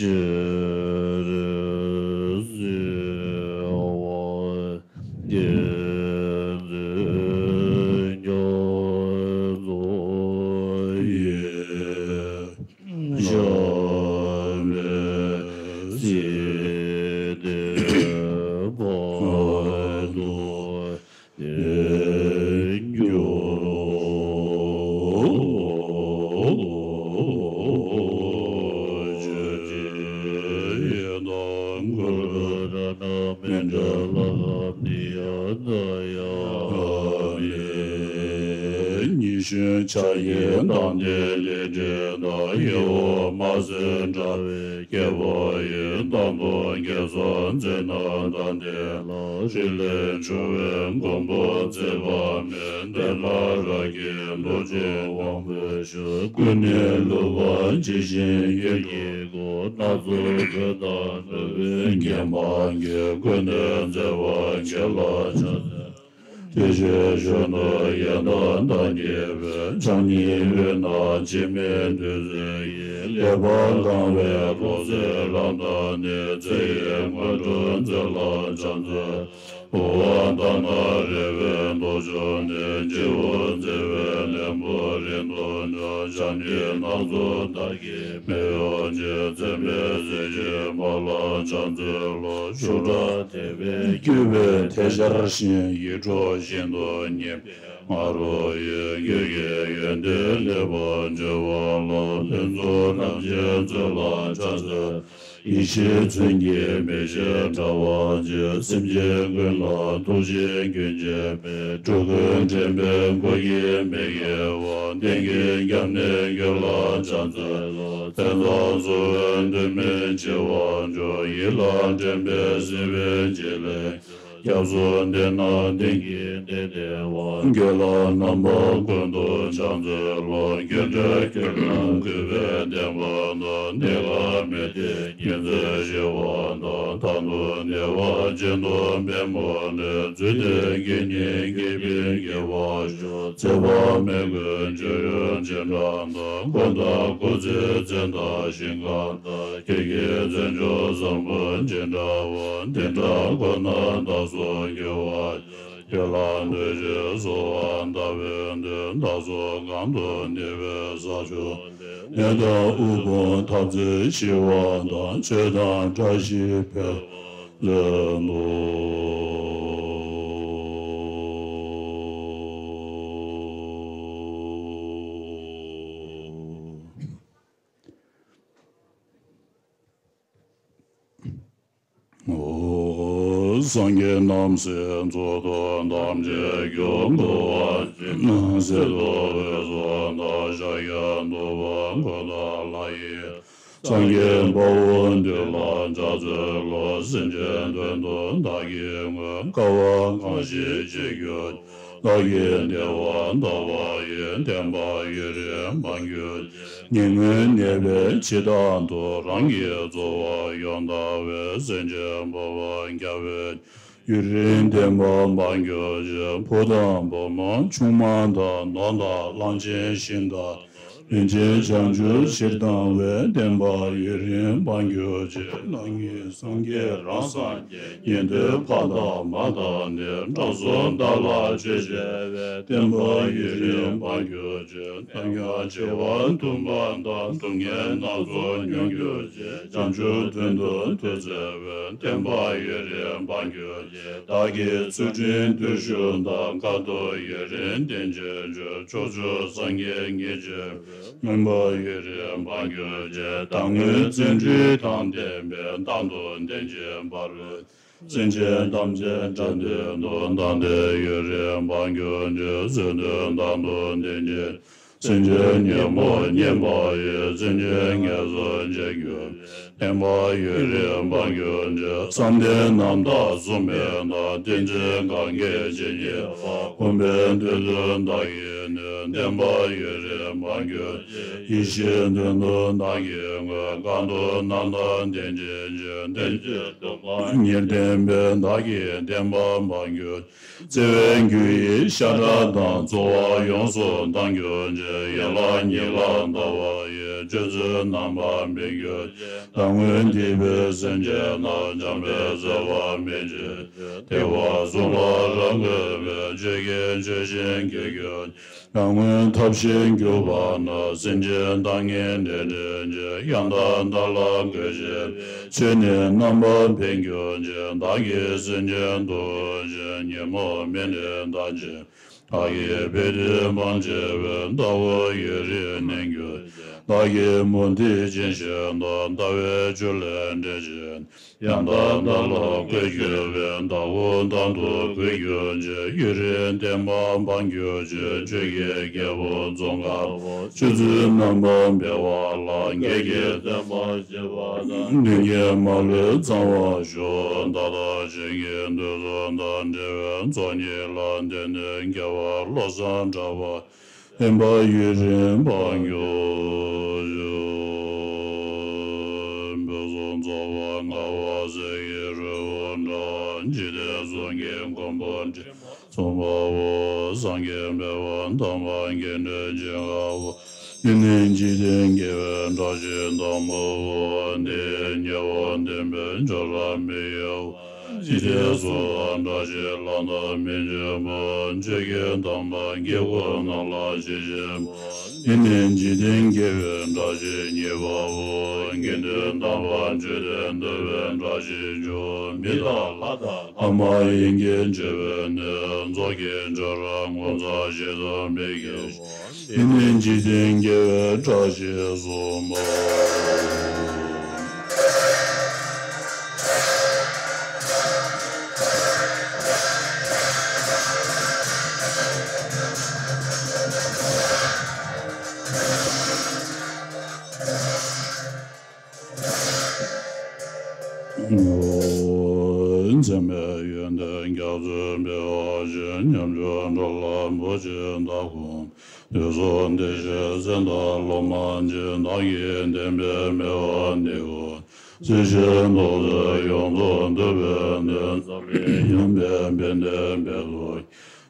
གསོལ། མི་འབྲལ་ལྷ་ནི་ཡང་དང་ཡང་མེད། ཉི་གཞོན་འཆར་ཡན་དང་ལྡན་ལས་འབྲས་དང་། ཡིད་འོང་མ་ཟད་འདྲ་བའི་སྐྱེ་བོ་ཡི། གཏམ་དང་སྐལ་བཟང་མཛད་རྣམས་དང་ལྡན་ལ། རིགས་ལས་བྱུང་བའི་མགོན་པོ་མཛད་པ་མེད། དེ་ལ་རབ་དགའི་རྡོ་རྗེ་དབང་པོའི་ཞབས། ཀུན་ནས་བསླུ་བ་ཇི་བཞིན་ཡིད་ཀྱིས་བསྒོམ། སྣ་ཚོགས་གོས་དང་ནོར་བུས་བརྒྱན་པ་གྱིས། ཀུན་ནས་མཛེས་པ་ཁྱེད་ལ་ཕྱག་འཚལ། དེ་ཕྱིར་གཞོན་ནུ་ཡང་དག་མདངས་སྐྱེད་པའི། ཕྱག་གཉིས་པའི་ནང་འཇིགས་མེད་བདུད་རྩི་ཡིས། ཀླད་པ་གང་བའི་ལོག་འཚོའི་རང་མདངས་ནི། ཚེ་ཡི་སྔོན་འགྲོའི་མཛོད་ལ་ཕྱག་འཚལ། འོ་ལྟར་ན་རེ་བའི་མདོ་མཆོག་ནི། སྤྱི་བོར་མཛེས་པའི་ལེའུ་རིང་དུ་འཇོག། ཞབས་ནི་སྣ་ཚོགས་དར་གྱི་སྨད་གཡོགས་ཀྱིས། མཚན་དཔེའི་གཟི་བརྗིད་འབར་ལ་ཕྱག་འཚལ་ལོ། ཤུགས་དྲག་དད་པས་བསྐུལ་བའི་ཐལ་སྦྱར་བཞིན། ཡིད་འཕྲོག་ཤིན་ཏུ་མཉེས་པའི་ང་རོ་ཡིས། བགེགས་ཀྱི་ཡོན་ཏན་ལེགས་པར་བརྗོད་པ་ལ། ལྷུན་རྫོགས་རབ་འབྱམས་མཛོད་ལ་ཕྱག་འཚལ། ཡེ་ཤེས་མཚོན་གྱི་མེ་ལྕེ་འདྲ་བ་ཅན། སེམས་ཅན་ཀུན་ལ་ཐུགས་རྗེའི་རྒྱུན་བཅས་པའི། འགྲོ་ཀུན་འདྲེན་པའི་མགོ་བོས་མི་དགེ་བ། གཏན་གྱི་སྐྱབས་གནས་ཁྱོད་ལ་ཕྱག་འཚལ་ལོ། མཚན་ཙམ་གསོལ་བས་དོན་མེད་འཆི་བར་འགྱུར། ཡིད་ལ་དྲན་པས་སྲིད་པའི་བྱེད་ལས། སྐྱབས་སུ་འདུས་ན་གཏན་གྱི་བདེ་བདེ་བ། ཁྱོད་ལ་རྣམ་པ་ཀུན་ཏུ་ཕྱག་འཚལ་ལོ། ཁྱོད་འདྲ་ཁྱོད་རང་གུས་པས་བསྟེན་པ་དང་། གནས་སྐབས་མི་བདེ་ཉེན་ཚེ་ཞི་བ་དང་། མཐར་ཐུག་བདེ་བ་ཅན་དུ་འཕེན་པ་ལས། རྫུས་ཏེ་དགེ་བསྙེན་དགེ་བའི་དགེ་བ་ཞུ། ཚེ་དཔག་མེད་ཀུན་སྤྱོད་ཡུལ་ཅི་འདྲ་དང་། འཁོར་དང་སྐུ་ཚེའི་མཚན་དང་ཞིང་ཁམས་དང་། ཁྱེད་ཀྱི་བརྩོན་འགྲུས་བཟང་པོ་ཅི་འདྲ་བ། དེ་འདྲ་ཁོ་ན་བདག་སོགས་འགྱུར་བ་ཡི། ཁྱེད་ལ་འདུད་ཅིང་གསོལ་བ་འདེབས་པའི་མཐུས། བདག་སོགས་གང་དུ་གནས་པའི་ས་ཕྱོགས་ནས། ནད་དང་དབུལ་ཕོངས་འཐབ་རྩོད་ཞི་བ་དང་། ཆོས་དང་བཀྲ་ཤིས་འཕེལ་བར་མཛོད་དོ། འོ། སངས་རྒྱས་རྣམ་སྲས་ཚོགས་དང་ཐམས་ཅད་ཀྱང་། འགྲོ་བ་སེམས་ཅན་ཟད་འགྲོ་བའི་ཚོགས་དང་། ཤཱཀྱ་ཐུབ་པ་འཁོར་དང་ལྷ་ཡི། སངས་རྒྱས་དཔའ་བོ་འདི་ལ་ཕྱག་འཚལ་ལོ། སེམས་ཅན་དོན་དུ་བདག་གིས་བསྔོས། དཀའ་བ་གང་ཞིག་ཅི་འགྱུར་བདག་གིས་བདེ་བ་དག་པ་ཡི། བསྟན་པ་ཡུན་རིང་འབངས་གྱུར་ཅིག་ཉེ་སྔོན་གནས་པའི་ཕྱི་དང་དུ། རང་གི་རྩོལ་བ་ཡང་དག་པའི། སེམས་ཅན་འཕོ་བ་རྒྱལ་བའི། ཡུན་རིང་བསྟན་པ་འབངས་གྱུར་ཅིག་བུ་དང་བུ་མོ་ཆུང་མ་དང་ནོར་དང་གླང་ཆེན་ཞིང་དང་། རིན་ཆེན་བྱང་ཆུབ་ཕྱིར་བཏང་བའི། བསྟན་པ་ཡུན་རིང་འབངས་གྱུར་ཅིག་ནང་གི་སངས་རྒྱས་རང་སངས་རྒྱས། ཉན་ཐོས་ཕ་དང་མ་དང་ནི། དགྲ་བཅོམ་བདག་ལ་ཆོས་བྱེད་པའི། བསྟན་པ་ཡུན་རིང་འབངས་གྱུར་ཅིག་ཐོས་རྒྱ་ཆེ་བ་འདུན་པ་དང་། སྡུག་བསྔལ་སྣ་ཚོགས་མྱོང་གྱུར་ཅིག་བྱང་ཆུབ་དོན་དུ་ཐུགས་བརྩེ་བའི། བསྟན་པ་ཡུན་རིང་འབངས་གྱུར་ཅིག་བདག་གིས་ཚུལ་ཁྲིམས་བརྟུལ་ཞུགས་དང་། དཀའ་ཐུབ་ཡུན་རིང་བསྟེན་ཅིང་བྱོན། ཕྱོགས་བཅུའི་སངས་རྒྱས་ཉིད་ཀྱི་ཕན་པ་ཡུན་རིང་འབངས་གྱུར་ཅིག་བདག་སྔོན་བརྩོན་འགྲུས་དང་ལྡན་པའི། གཏམ་དང་ལྡན་ཅིང་འབར་བའི། སེམས་ཅན་ཐམས་ཅད་དགྲ་འདུལ་དུ། བདག་བདེ་ཡུན་རིང་འབངས་གྱུར་ཅིག་བརྩོན་འགྲུས་དང་དུ་ལྡན་ཅིང་། སེམས་ཅན་ཉོན་མོངས་ཉེན་པ་ཡི། སེམས་ཅན་ངན་སོང་ཆེ་གྱུར། བསྟན་པ་ཡུན་རིང་འབངས་གྱུར་ཅིག་བསམ་གཏན་རྣམ་དག་བཟུང་མེད་དང་། ཏིང་འཛིན་གང་སྐྱེས་ཇི་སྙེད་པ། གོམས་པའི་དོན་དུ་བདག་གིས་ནི། བསྟན་པ་ཡུན་རིང་འབངས་གྱུར་ཅིག་ཡེ་ཤེས་དོན་དུ་བདག་གིས་བསྔོས། དཀའ་ཐུབ་རྣམ་དག་ལྡན་ཅིང་བྱོན། བསྟན་བཅོས་དུ་མ་ཉེར་བསྟན་པས། བདག་གི་བསྟན་པ་འབངས་གྱུར། བརྩེ་བའི་རྒྱུ་ཡི་ཤ་ཁྲག་དང་། རྩོལ་བ་ཡོངས་སུ་དག་གྱུར་ཅིག་ཡན་ལག་ཉིད་ལ་ལྟ་བ་ཡི། སྤྱོད་ཚུལ་རྣམ་པར་སྨིན་གྱུར་ཅིག་བདག་སྔོན་འདས་པའི་སེམས་ཅན་རྣམས། བྱམས་པའི་བརྩེ་བ་སྨིན་བྱེད་ཅིག་བདེ་བ་གཟུགས་ལ་རབ་བཀོད་པའི། ཆོས་ཀྱི་ཆུ་ཤིང་སྐྱེ་གྱུར་ཅིག་བདག་སྔོན་ཐབས་ཤེས་གྱུར་པ་ན། སེམས་ཅན་བདག་ཉིད་འདྲེན་བྱེད་ཅིག་ཡང་དག་བདག་ལ་གུས་ཕྱིར། ཆོས་ནི་རྣམ་པར་འཕེལ་གྱུར་ཅིག་བདག་གིས་སེམས་ཅན་འདུལ་ཅིང་། ཉོན་མོངས་མེ་ནི་འདག་ཅིང་། བདག་གིས་འཕེལ་དུས་སྤང་བྱེད་པའི། ལྟ་བ་ཡུན་རིང་གནས་གྱུར་ཅིག་བདག་གིས་མུ་སྟེགས་སྦྱིན་བྱེད་དང་། ལྟ་བའི་ཆོས་ལས་འདྲེན་བྱེད། ཡང་དག་བདག་ལ་བཀོད་གྱུར་པའི། བདག་པོ་བདག་ཏུ་བཀུར་གྱུར་ཅིག་ཡུན་རིང་བརྟན་པ་སྤང་གྱུར་ཅིག་ཆོས་ཀྱི་རྒྱལ་པོ་རྫོང་དཀར་པོ། ཆོས་ཚུལ་རྣམ་པར་སྤེལ་བ་ལ། བགེགས་ཀྱི་བསྟན་པ་བཞེས་པ་དང་། མདུན་བསྐྱེད་མ་ལུས་གཙང་བར་ཞུ། བདག་དང་གཞན་གྱི་འདོད་གསུམ་དང་འབྲེལ་བའི་ཚོགས་གཉིས་ལ་བརྟེན་ནས། དགེ་བ་བློ་བཟང་གྲགས་པ། བསྟན་པ་ཡུན་རིང་སྤང་གྱུར་ཅིག་བོད་སོག་ཚོགས་པ་ངག་དབང་གསེར་གྱི་རི་བོ་འདྲ། འཇིག་རྟེན་གསུམ་གྱི་མགོན་པོ་དྲི་མ་མཚུངས་པ་བོ། སངས་རྒྱས་འཕེལ་བ་དམ་པ་རྒྱས་འབྲིང་ཅན་དཀར་པོ། ཡུན་རིང་འཇིག་རྟེན་དགེ་བའི་བཀྲ་ཤིས་དང་པོ་བོ། འདི་ཉེ་བར་བསྟན་པའི་ཆོས་ལ་མི་གཡོ་བ། འཇིག་རྟེན་གསུམ་ལ་བཀྲ་ཤིས་ལམ་དང་མི་འབྱོར་བ། ཆོས་ཀྱི་དམ་པ་དཀྱིལ་འཁོར་རྣམས་ལ་ཞི་བྱེད་པ། ཡུན་རིང་འཇིག་རྟེན་དགེ་བའི་བཀྲ་ཤིས་གཉིས་པ་བོ། དགེ་འདུན་དམ་པ་མཆོད་དེ་འདོད་པའི་བཀྲ་ཤིས་འབྱུང་། མི་དང་ལྷ་དང་ལྷ་མ་ཡིན་གྱི་མཆོད་པའི་གནས། ཚོགས་ཀྱི་ཆོས་ར་ངོ་མཚར་ཞིང་དུ་མི་སྐྱེ་བ། འདི་ནི་འཇིག་རྟེན་དགེ་བའི་བཀྲ་ཤིས་སུ་འབུལ། མཚན་མའི་ཡོན་ཏན་རྒྱ་མཚོའི་འཕེལ་བ་བཞིན། ཉམ་ཆུང་འགྲོ་ལ་བུ་གཅིག་བདག་དགོངས། དུས་གསུམ་བདེ་གཤེགས་མཚན་དང་ལོ་མ་གཅིག་བདག་གིས་བསྟན་པའི་མེ་འོད་འདི་ཀུན། སྲིད་ཞིའི་མདོ་སྡེ་ཡོངས་རྫོགས་འདུས་པའི་གནས། འཛམ་གླིང་མཉམ་པའི་དཔལ་ལྡན་དཔལ་དུ།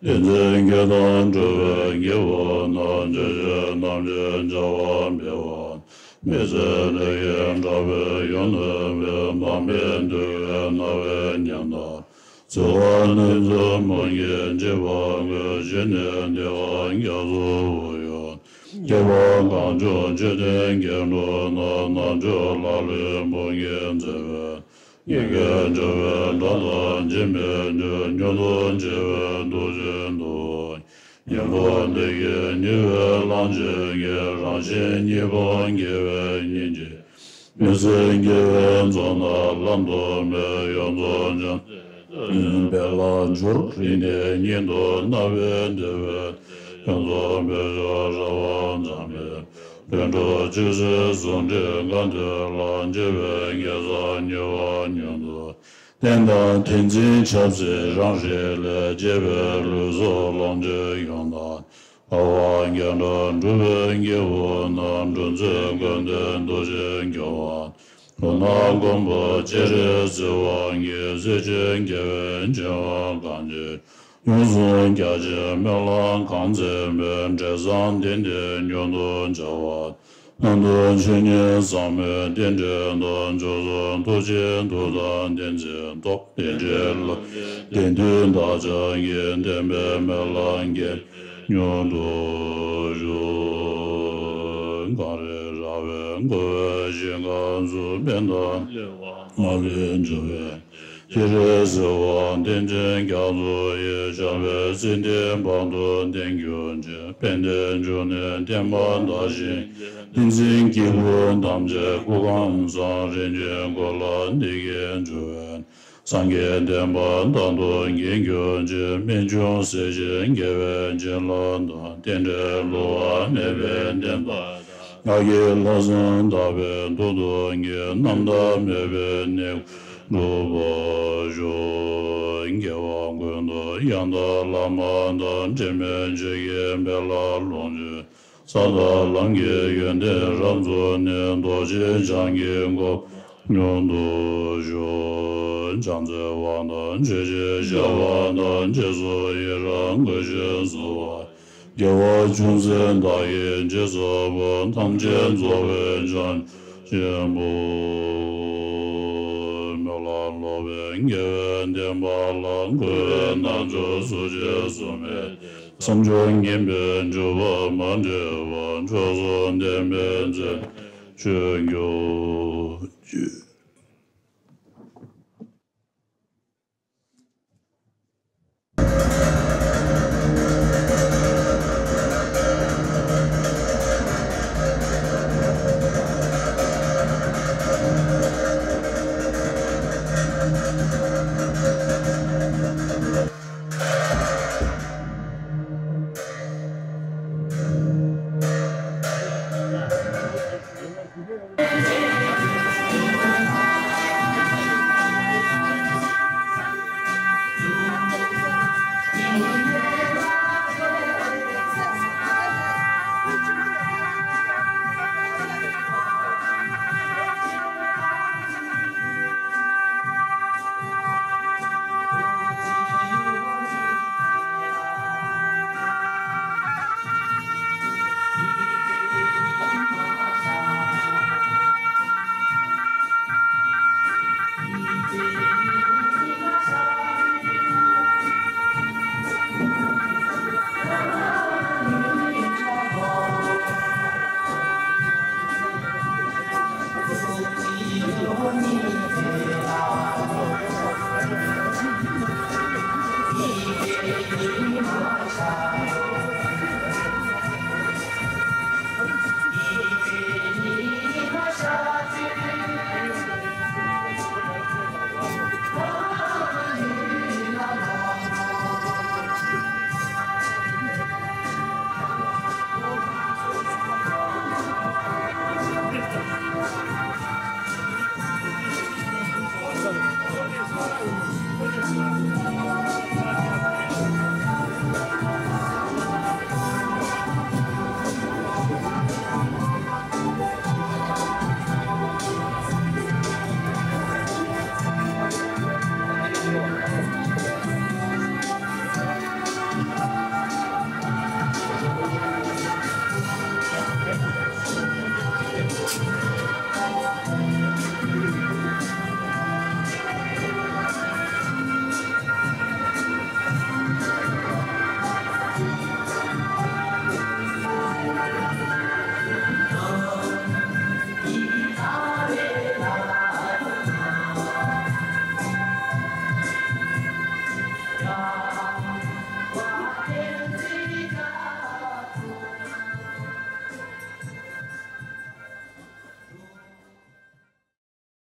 བསྟན་འཛིན་བརྒྱད་དང་འགྲོ་བའི་དགེ་བ་རྣམས། ཆོས་སྤྱོད་རྣམ་འབྱེད་བྱ་བ་འཕེལ་བ། མི་ཚེ་ལས་ཀྱི་དྲག་པོའི་ཡུལ་ནོན་པའི། འཕགས་མའི་འདུལ་བའི་རྣ་བའི་ཉམས་དང་། ཚེ་དབང་རྣམ་གསུམ་མུན་གྱི་འཇིགས་པ་ཀུན། ཞི་གནས་བདེ་བ་རྒྱ་མཚོའི་དབུས་ཡོད། སྐྱེ་བ་གང་བྱུང་འཇིག་རྟེན་སྐྱེ་འགྲོ་རྣམས། རྣལ་འབྱོར་ལ་ལུས་བུམ་གྱིས་མཛེས་པའི། ཉེས་སྐྱོན་བྱ་བའི་དགྲ་དང་འཇིགས་མེད་ཉིད། མྱུར་དུ་མཇལ་བའི་འདུ་བྱེད་དོ། གཉེན་པོ་འདི་ཡིས་ཉེ་བའི་གླང་ཆེན་གྱི། རང་བཞིན་གཉིས་པོ་དགེ་བའི་སྙིང་རྗེ། མི་ཚེ་དགེ་བའི་མཚོ་རྣམས་ལམ་དུ་མེད། ཡོངས་རྫོགས་བྱང་སེམས་དཔལ་ལ་སྦྱོར། རིག་གནས་ཉིད་དུ་སྣང་བའི་བདེ་བས། ཡོངས་རྫོགས་འཕེལ་ཕྱོགས་ར་བ་འཛམ་གླིང་། བཻ་ཌཱུརྱ་ཅན་གཟུགས་འདི་ག་ཏེ་ལ། འཇིགས་པའི་གེ་སར་ཉེ་བར་མྱུར་དུ། བསྟན་དང་ཏིང་འཛིན་ཆབ་སྲིད་རང་རིགས་ལས། བཅས་པའི་ལུས་སྲོག་ལོངས་སྤྱོད་ཡོངས་དག་ལྷ་དབང་རྒྱ་གྲགས་འབྲུག་པའི་སྐྱེ་བོ་རྣམས། འབྲུ་མཛོད་ཀུན་འདུས་འདུ་བྱེད་སྐྱོང་བ། ལྷོ་ནག་མགོན་པོ་སྤྱན་རས་གཟིགས་དབང་གིས། སྲིད་ཞིའི་དགེ་བའི་བྱ་བ་གང་བྱེད། ཡོངས་སུ་རྒྱ་ཆེའི་སྨོན་ལམ་གང་མཛད་པའི། འབྲས་བཟང་དེ་འདིར་མྱུར་དུ་འབྱུང་བ། གནམ་དུ་ཆོས་ཉིད་ཟབ་མོའི་རྟེན་འབྲེལ་དང་། མཆོག་ཟུང་ཐུགས་རྗེའི་མཐུ་དང་བསྟན་འཛིན་སྟོབས། དེ་འདྲའི་ལམ་གྱི་དེང་དུས་བདག་ཅག་གི། བསྟན་པའི་སྨོན་ལམ་རྒྱས་མྱུར་དུ་ཤོག་གངས་རི་ར་བས་བསྐོར་བའི་ཞིང་ཁམས་སུ། དཔལ་ལྡན་ལྷ་དབང་མ་ལུས་འབྱུང་བའི། སྤྱན་རས་གཟིགས་དབང་བསྟན་འཛིན་རྒྱ་མཚོ་ཡི། ཞབས་པད་སྲིད་མཐའི་བར་དུ་བརྟན་གྱུར་ཅིག་དཔལ་ལྡན་འབྱུང་གནས་བསྟན་པ་དར་ཞིང་རྒྱས། བསྟན་འཛིན་སྐྱེས་བུ་ཐམས་ཅད་སྐུ་ཁམས་བཟང་། རིན་ཆེན་གོ་ལ་འདི་གིས་འགྲུབ་པའི། སངས་རྒྱས་བསྟན་པ་དམ་དུ་བརྒྱན་གྱུར་ཅིག་སྨན་ཆུང་གསེར་ཞུན་རྒྱལ་བའི་བྱིན་རླབས་དང་། རྟེན་འབྲེལ་བསླུ་བ་མེད་པའི་བསྟན་པ། བདག་གི་ལྷག་བསམ་དག་པའི་མཐུ་སྟོབས་ཀྱིས། རྣམ་དག་མེད་པའི་གནས་འགྲུབ་པར་ཤོག་རྒྱལ་བ་ཀུན་འདུས་ཡང་དག་བླ་མ་དང་། དྲི་མེད་ཆོས་ཀྱི་དཔལ་ལ་ལོངས་སྤྱོད། ས་དང་ལམ་གྱི་ཡོན་ཏན་རབ་རྫོགས་ནས། རྡོ་རྗེ་འཆང་གི་གོ་འཕང་མྱུར་དུ་ཤོག་བྱང་རྩེ་དབང་ཐང་ཆོས་ཀྱི་ཞབས་པད་དང་། རྗེས་སུ་ཡི་རང་བསྐུལ་ཞིང་གསོལ་བ། དགེ་བ་ཅུང་ཟད་བདག་གིས་ཅི་བསགས་པ། ཐམས་ཅད་རྫོགས་པའི་བྱང་ཆུབ་ཆེན་པོ། སྨོན་ལམ་ལོག་པའི་དགེ་བའི་བདེན་པ་ལ། འཁོར་བའི་རྣམ་ཅོག་སུ་ཅི་བཟུང་མེད་དེ། བསམ་བྱུང་ངན་པའི་འཇུག་པ་མ་འདྲེས་པ། མཆོག་གསུམ་བསྟན་པའི་མཛད་ཆོས་མགོན་ཁྱོད།